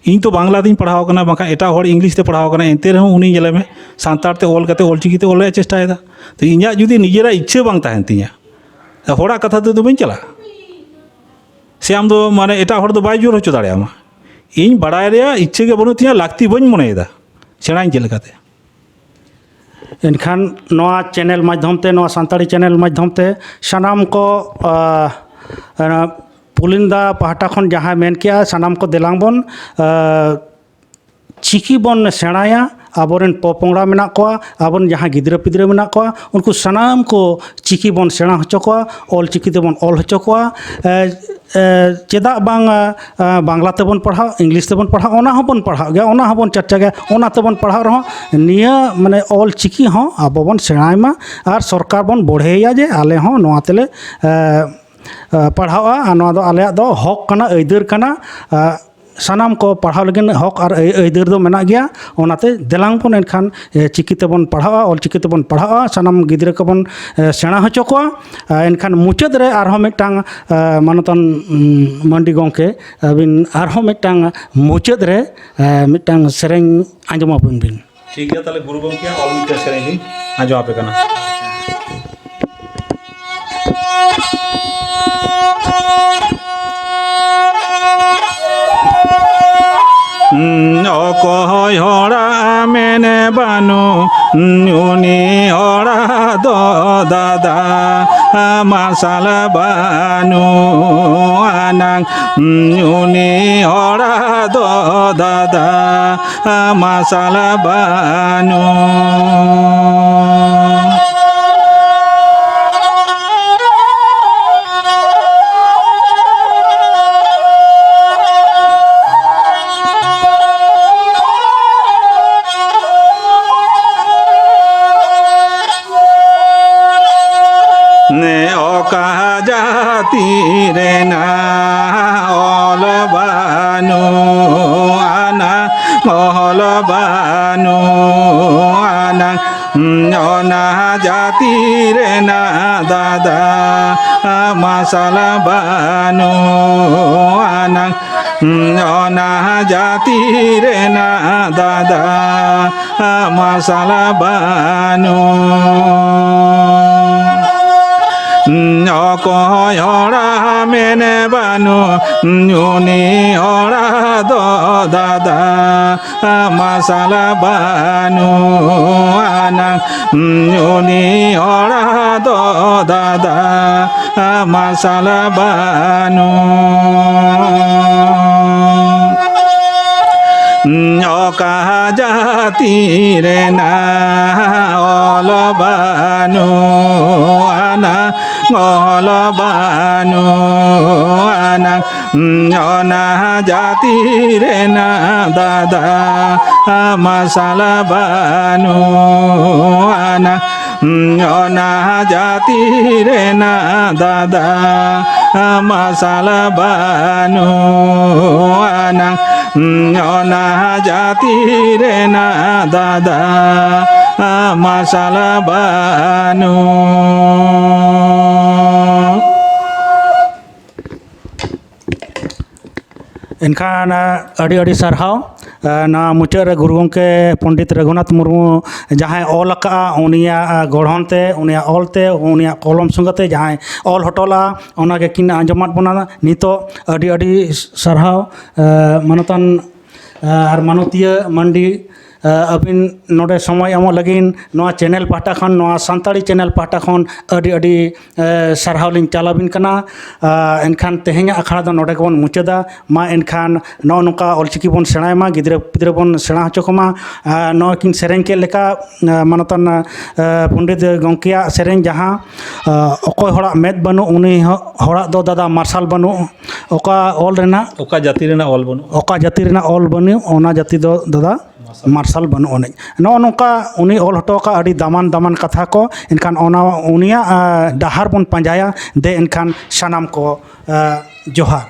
ᱤᱧ ᱛᱚ ᱵᱟᱝᱞᱟ ᱛᱤᱧ ᱯᱟᱲᱦᱟᱣ ᱟᱠᱟᱱᱟ, ᱵᱟᱝᱠᱷᱟᱱ ᱮᱴᱟᱜ ᱦᱚᱲ ᱤᱝᱞᱤᱥ ᱛᱮ ᱯᱟᱲᱦᱟᱣ ᱟᱠᱟᱱᱟ, ᱮᱱᱛᱮ ᱨᱮᱦᱚᱸ ᱩᱱᱤ ᱧᱮᱞᱮ ᱢᱮ, ᱥᱟᱱᱛᱟᱲ ᱛᱮ ᱚᱞ ᱠᱟᱛᱮ ᱚᱞ ᱪᱤᱠᱤ ᱛᱮ ᱚᱞ ᱨᱮᱭᱟᱜ ᱪᱮᱥᱴᱟᱭᱮᱫᱟ᱾ ᱛᱚ ᱤᱧᱟᱹᱜ ᱡᱩᱫᱤ ᱱᱤᱡᱮᱨᱟᱜ ᱤᱪᱪᱷᱟᱹ ᱵᱟᱝ ᱛᱟᱦᱮᱱ ᱛᱤᱧᱟᱹ, ᱦᱚᱲᱟᱜ ᱠᱟᱛᱷᱟ ᱛᱮᱫᱚ ᱵᱟᱹᱧ ᱪᱟᱞᱟᱜᱼᱟ᱾ ᱥᱮ ᱟᱢ ᱫᱚ ᱢᱟᱱᱮ ᱮᱴᱟᱜ ᱦᱚᱲ ᱫᱚ ᱵᱟᱭ ᱡᱳᱨ ᱦᱚᱪᱚ ᱫᱟᱲᱮᱭᱟᱢᱟ᱾ ᱤᱧ ᱵᱟᱲᱟᱭ ᱨᱮᱭᱟᱜ ᱤᱪᱪᱷᱟᱹ ᱜᱮ ᱵᱟᱹᱱᱩᱜ ᱛᱤᱧᱟᱹ, ᱞᱟᱹᱠᱛᱤ ᱵᱟᱹᱧ ᱢᱚᱱᱮᱭᱮᱫᱟ᱾ ᱥᱮᱬᱟᱧ ᱪᱮᱫ ᱞᱮᱠᱟᱛᱮ? ᱮᱱᱠᱷᱟᱱ ᱱᱚᱣᱟ ᱪᱮᱱᱮᱞ ᱢᱟᱫᱽᱫᱷᱚᱢ ᱛᱮ, ᱱᱚᱣᱟ ᱥᱟᱱᱛᱟᱲᱤ ᱪᱮᱱᱮᱞ ᱢᱟᱫᱽᱫᱷᱚᱢ ᱛᱮ ᱥᱟᱱᱟᱢ ᱠᱚ, ᱟ, ᱟ, ᱯᱩᱞᱤᱱᱫᱟ ᱯᱟᱦᱴᱟ ᱠᱷᱚᱱ ᱡᱟᱦᱟᱸᱭ ᱢᱮᱱ ᱠᱮᱜᱼᱟ, ᱥᱟᱱᱟᱢ ᱠᱚ ᱫᱮᱞᱟᱝ ᱵᱚᱱ, ᱟ, ᱪᱤᱠᱤ ᱵᱚᱱ ᱥᱮᱬᱟᱭᱟ᱾ ᱟᱵᱚᱨᱮᱱ ᱯᱚᱯᱚᱝᱲᱟ ᱢᱮᱱᱟᱜ ᱠᱚᱣᱟ, ᱟᱵᱚᱨᱮᱱ ᱡᱟᱦᱟᱸᱭ ᱜᱤᱫᱽᱨᱟᱹ ᱯᱤᱫᱽᱨᱟᱹ ᱢᱮᱱᱟᱜ ᱠᱚᱣᱟ, ᱩᱱᱠᱩ ᱥᱟᱱᱟᱢ ᱠᱚ ᱪᱤᱠᱤ ᱵᱚᱱ ᱥᱮᱬᱟ ᱦᱚᱪᱚ ᱠᱚᱣᱟ, ᱚᱞ ᱪᱤᱠᱤ ᱛᱮᱵᱚᱱ ᱚᱞ ᱦᱚᱪᱚ ᱠᱚᱣᱟ᱾ ᱮ, ᱮ, ᱪᱮᱫᱟᱜ ᱵᱟᱝ, ᱮ, ᱮ, ᱵᱟᱝᱞᱟ ᱛᱮᱵᱚᱱ ᱯᱟᱲᱦᱟᱣ, ᱤᱝᱞᱤᱥ ᱛᱮᱵᱚᱱ ᱯᱟᱲᱦᱟᱣ, ᱚᱱᱟ ᱦᱚᱸᱵᱚᱱ ᱯᱟᱲᱦᱟᱜ ᱜᱮᱭᱟ, ᱚᱱᱟ ᱦᱚᱸᱵᱚᱱ ᱪᱟᱨᱪᱟ ᱜᱮᱭᱟ, ᱚᱱᱟ ᱛᱮᱵᱚᱱ ᱯᱟᱲᱦᱟᱣ ᱨᱮᱦᱚᱸ ᱱᱤᱭᱟᱹ ᱢᱟᱱᱮ ᱚᱞ ᱪᱤᱠᱤ ᱦᱚᱸ ᱟᱵᱚ ᱵᱚᱱ ᱥᱮᱬᱟᱭ ᱢᱟ ᱟᱨ ᱥᱚᱨᱠᱟᱨ ᱵᱚᱱ ᱵᱚᱲᱦᱮᱭᱟ ᱡᱮ ᱟᱞᱮ ᱦᱚᱸ ᱱᱚᱣᱟ ᱛᱮᱞᱮ, ᱮ, ᱟ, ᱯᱟᱲᱦᱟᱜᱼᱟ᱾ ᱟᱨ ᱱᱚᱣᱟ ᱫᱚ ᱟᱞᱮᱭᱟᱜ ᱫᱚ ᱦᱚᱠ ᱠᱟᱱᱟ, ᱟᱹᱭᱫᱟᱹᱨ ᱠᱟᱱᱟ᱾ ᱟ, ᱥᱟᱱᱟᱢ ᱠᱚ ᱯᱟᱲᱦᱟᱣ ᱞᱟᱹᱜᱤᱫ ᱦᱚᱠ ᱟᱨ ᱟᱹᱭ-, ᱟᱹᱭᱫᱟᱹᱨ ᱫᱚ ᱢᱮᱱᱟᱜ ᱜᱮᱭᱟ᱾ ᱚᱱᱟᱛᱮ ᱫᱮᱞᱟᱝ ᱵᱚᱱ ᱮᱱᱠᱷᱟᱱ, ᱮ, ᱪᱤᱠᱤ ᱛᱮᱵᱚᱱ ᱯᱟᱲᱦᱟᱜᱼᱟ, ᱚᱞ ᱪᱤᱠᱤ ᱛᱮᱵᱚᱱ ᱯᱟᱲᱦᱟᱜᱼᱟ, ᱥᱟᱱᱟᱢ ᱜᱤᱫᱽᱨᱟᱹ ᱠᱚᱵᱚᱱ, ᱮ, ᱥᱮᱬᱟ ᱦᱚᱪᱚ ᱠᱚᱣᱟ᱾ ᱟ, ᱮᱱᱠᱷᱟᱱ ᱢᱩᱪᱟᱹᱫ ᱨᱮ ᱟᱨᱦᱚᱸ ᱢᱤᱫᱴᱟᱝ, ᱮ, ᱢᱟᱱᱚᱛᱟᱱ, ᱩᱢ, ᱢᱟᱱᱰᱤ ᱜᱚᱢᱠᱮ, ᱟᱹᱵᱤᱱ ᱟᱨᱦᱚᱸ ᱢᱤᱫᱴᱟᱝ ᱢᱩᱪᱟᱹᱫ ᱨᱮ, ᱮ, ᱢᱤᱫᱴᱟᱝ ᱥᱮᱨᱮᱧ ᱟᱸᱡᱚᱢ ᱟᱵᱚᱱ ᱵᱤᱱ᱾ ᱴᱷᱤᱠ ᱜᱮᱭᱟ, ᱛᱟᱦᱞᱮ ᱜᱩᱨᱩ ᱜᱚᱢᱠᱮᱭᱟᱜ ᱚᱞ ᱢᱤᱫᱴᱟᱝ ᱥᱮᱨᱮᱧ ᱞᱤᱧ ᱟᱸᱡᱚᱢ ᱟᱯᱮ ᱠᱟᱱᱟ᱾ ᱚᱠᱚᱭ ᱦᱚᱲᱟᱜ ᱢᱮᱱᱮ ᱵᱟᱹᱱᱩᱜ, ᱩᱱᱤ ᱦᱚᱲᱟᱜ ᱫᱚ ᱫᱟᱫᱟ ᱢᱟᱨᱥᱟᱞ ᱵᱟᱹᱱᱩᱜ ᱟᱱᱟᱝ, ᱩᱱᱤ ᱦᱚᱲᱟᱜ ᱫᱚ ᱫᱟᱫᱟ ᱢᱟᱨᱥᱟᱞ ᱵᱟᱹᱱᱩᱜ᱾ ᱚᱠᱟ ᱡᱟᱹᱛᱤ ᱨᱮᱱᱟᱜ ᱚᱞ ᱵᱟᱹᱱᱩᱜ ᱟᱱᱟ, ᱚᱞ ᱵᱟᱹᱱᱩᱜ ᱟᱱᱟ, ᱚᱱᱟ ᱡᱟᱹᱛᱤ ᱨᱮᱱᱟᱜ ᱫᱟᱫᱟ ᱢᱟᱨᱥᱟᱞ ᱵᱟᱹᱱᱩᱜ ᱟᱱᱟ, ᱚᱱᱟ ᱡᱟᱹᱛᱤ ᱨᱮᱱᱟᱜ ᱫᱟᱫᱟ ᱢᱟᱨᱥᱟᱞ ᱵᱟᱹᱱᱩᱜ᱾ ᱚᱠᱚᱭ ᱦᱚᱲᱟᱜ ᱢᱮᱱᱮ ᱵᱟᱹᱱᱩᱜ, ᱩᱱᱤ ᱦᱚᱲᱟᱜ ᱫᱚ ᱫᱟᱫᱟ ᱢᱟᱨᱥᱟᱞ ᱵᱟᱹᱱᱩᱜ ᱟᱱᱟ, ᱩᱱᱤ ᱦᱚᱲᱟᱜ ᱫᱚ ᱫᱟᱫᱟ ᱢᱟᱨᱥᱟᱞ ᱵᱟᱹᱱᱩᱜ᱾ ᱚᱠᱟ ᱡᱟᱹᱛᱤ ᱨᱮᱱᱟᱜ ᱚᱞ ᱵᱟᱹᱱᱩᱜ ᱟᱱᱟ, ᱚᱞ ᱵᱟᱹᱱᱩᱜ ᱟᱱᱟ, ᱚᱱᱟ ᱡᱟᱹᱛᱤ ᱨᱮᱱᱟᱜ ᱫᱟᱫᱟ ᱢᱟᱨᱥᱟᱞ ᱵᱟᱹᱱᱩᱜ ᱟᱱᱟ, ᱚᱱᱟ ᱡᱟᱹᱛᱤ ᱨᱮᱱᱟᱜ ᱫᱟᱫᱟ ᱢᱟᱨᱥᱟᱞ ᱵᱟᱹᱱᱩᱜ ᱟᱱᱟᱝ᱾ ᱚᱱᱟ ᱡᱟᱹᱛᱤ ᱨᱮᱱᱟᱜ ᱫᱟᱫᱟ ᱢᱟᱨᱥᱟᱞ ᱵᱟᱹᱱᱩᱜ᱾ ᱮᱱᱠᱷᱟᱱ, ᱟᱹᱰᱤ ᱟᱹᱰᱤ ᱥᱟᱨᱦᱟᱣ᱾ ᱱᱚᱣᱟ ᱢᱩᱪᱟᱹᱫ ᱨᱮ ᱜᱩᱨᱩ ᱜᱚᱢᱠᱮ ᱯᱚᱱᱰᱤᱛ ᱨᱚᱜᱷᱩᱱᱟᱛᱷ ᱢᱩᱨᱢᱩ ᱡᱟᱦᱟᱸᱭ ᱚᱞ ᱟᱠᱟᱫᱼᱟ, ᱩᱱᱤᱭᱟᱜ ᱜᱚᱲᱦᱚᱱ ᱛᱮ, ᱩᱱᱤᱭᱟᱜ ᱚᱞ ᱛᱮ, ᱩᱱᱤᱭᱟᱜ ᱠᱚᱞᱚᱢ ᱥᱚᱸᱜᱮ ᱛᱮ ᱡᱟᱦᱟᱸᱭ ᱚᱞ ᱦᱚᱴᱚ ᱞᱮᱫᱼᱟ, ᱚᱱᱟ ᱜᱮ ᱠᱤᱱ ᱟᱸᱡᱚᱢᱟᱫ ᱵᱚᱱᱟ ᱱᱤᱛᱚᱜ᱾ ᱟᱹᱰᱤ ᱟᱹᱰᱤ ᱥᱟᱨᱦᱟᱣ, ᱢᱟᱱᱚᱛᱟᱱ ᱟᱨ ᱢᱟᱱᱚᱛᱤᱭᱟᱹ ᱢᱟᱱᱰᱤ, ᱟᱹᱵᱤᱱ ᱱᱚᱰᱮ ᱥᱚᱢᱚᱭ ᱮᱢᱚᱜ ᱞᱟᱹᱜᱤᱫ ᱱᱚᱣᱟ ᱪᱮᱱᱮᱞ ᱯᱟᱦᱴᱟ ᱠᱷᱚᱱ, ᱱᱚᱣᱟ ᱥᱟᱱᱛᱟᱲᱤ ᱪᱮᱱᱮᱞ ᱯᱟᱦᱴᱟ ᱠᱷᱚᱱ ᱟᱹᱰᱤ ᱟᱹᱰᱤ ᱥᱟᱨᱦᱟᱣ ᱞᱤᱧ ᱪᱟᱞ ᱟᱹᱵᱤᱱ ᱠᱟᱱᱟ᱾ ᱮᱱᱠᱷᱟᱱ ᱛᱮᱦᱮᱧᱟᱜ ᱟᱠᱷᱲᱟ ᱫᱚ ᱱᱚᱰᱮ ᱜᱮᱵᱚᱱ ᱢᱩᱪᱟᱹᱫᱟ᱾ ᱢᱟ ᱮᱱᱠᱷᱟᱱ ᱱᱚᱜᱼᱚ ᱱᱚᱝᱠᱟ ᱚᱞᱪᱤᱠᱤ ᱵᱚᱱ ᱥᱮᱬᱟᱭ ᱢᱟ, ᱜᱤᱫᱽᱨᱟᱹ ᱯᱤᱫᱽᱨᱟᱹ ᱵᱚᱱ ᱥᱮᱬᱟ ᱦᱚᱪᱚ ᱠᱚᱢᱟ᱾ ᱱᱚᱜᱼᱚᱭ ᱠᱤᱱ ᱥᱮᱨᱮᱧ ᱠᱮᱫ ᱞᱮᱠᱟ, ᱢᱟᱱᱚᱛᱟᱱ ᱯᱚᱱᱰᱤᱛ ᱜᱚᱢᱠᱮᱭᱟᱜ ᱥᱮᱨᱮᱧ ᱡᱟᱦᱟᱸ, ᱚᱠᱚᱭ ᱦᱚᱲᱟᱜ ᱢᱮᱫ ᱵᱟᱹᱱᱩᱜ, ᱩᱱᱤ ᱦᱚᱲᱟᱜ ᱫᱚ ᱫᱟᱫᱟ ᱢᱟᱨᱥᱟᱞ ᱵᱟᱹᱱᱩᱜ᱾ ᱚᱠᱟ ᱚᱞ ᱨᱮᱱᱟᱜ, ᱚᱠᱟ ᱡᱟᱹᱛᱤ ᱨᱮᱱᱟᱜ ᱚᱞ ᱵᱟᱹᱱᱩᱜ, ᱚᱠᱟ ᱡᱟᱹᱛᱤ ᱨᱮᱱᱟᱜ ᱚᱞ ᱵᱟᱹᱱᱩᱜ, ᱚᱱᱟ ᱡᱟᱹᱛᱤ ᱫᱚ ᱫᱟᱫᱟ ᱢᱟᱨᱥᱟᱞ ᱵᱟᱹᱱᱩᱜ ᱟᱹᱱᱤᱡ᱾ ᱱᱚᱜᱼᱚ ᱱᱚᱝᱠᱟ ᱩᱱᱤ ᱚᱞ ᱦᱚᱴᱚ ᱟᱠᱟᱫ ᱟᱹᱰᱤ ᱫᱟᱢᱟᱱ ᱫᱟᱢᱟᱱ ᱠᱟᱛᱷᱟ ᱠᱚ᱾ ᱮᱱᱠᱷᱟᱱ ᱚᱱᱟ, ᱩᱱᱤᱭᱟᱜ ᱰᱟᱦᱟᱨ ᱵᱚᱱ ᱯᱟᱸᱡᱟᱭᱟ᱾ ᱫᱮ ᱮᱱᱠᱷᱟᱱ ᱥᱟᱱᱟᱢ ᱠᱚ, ᱡᱚᱦᱟᱨ᱾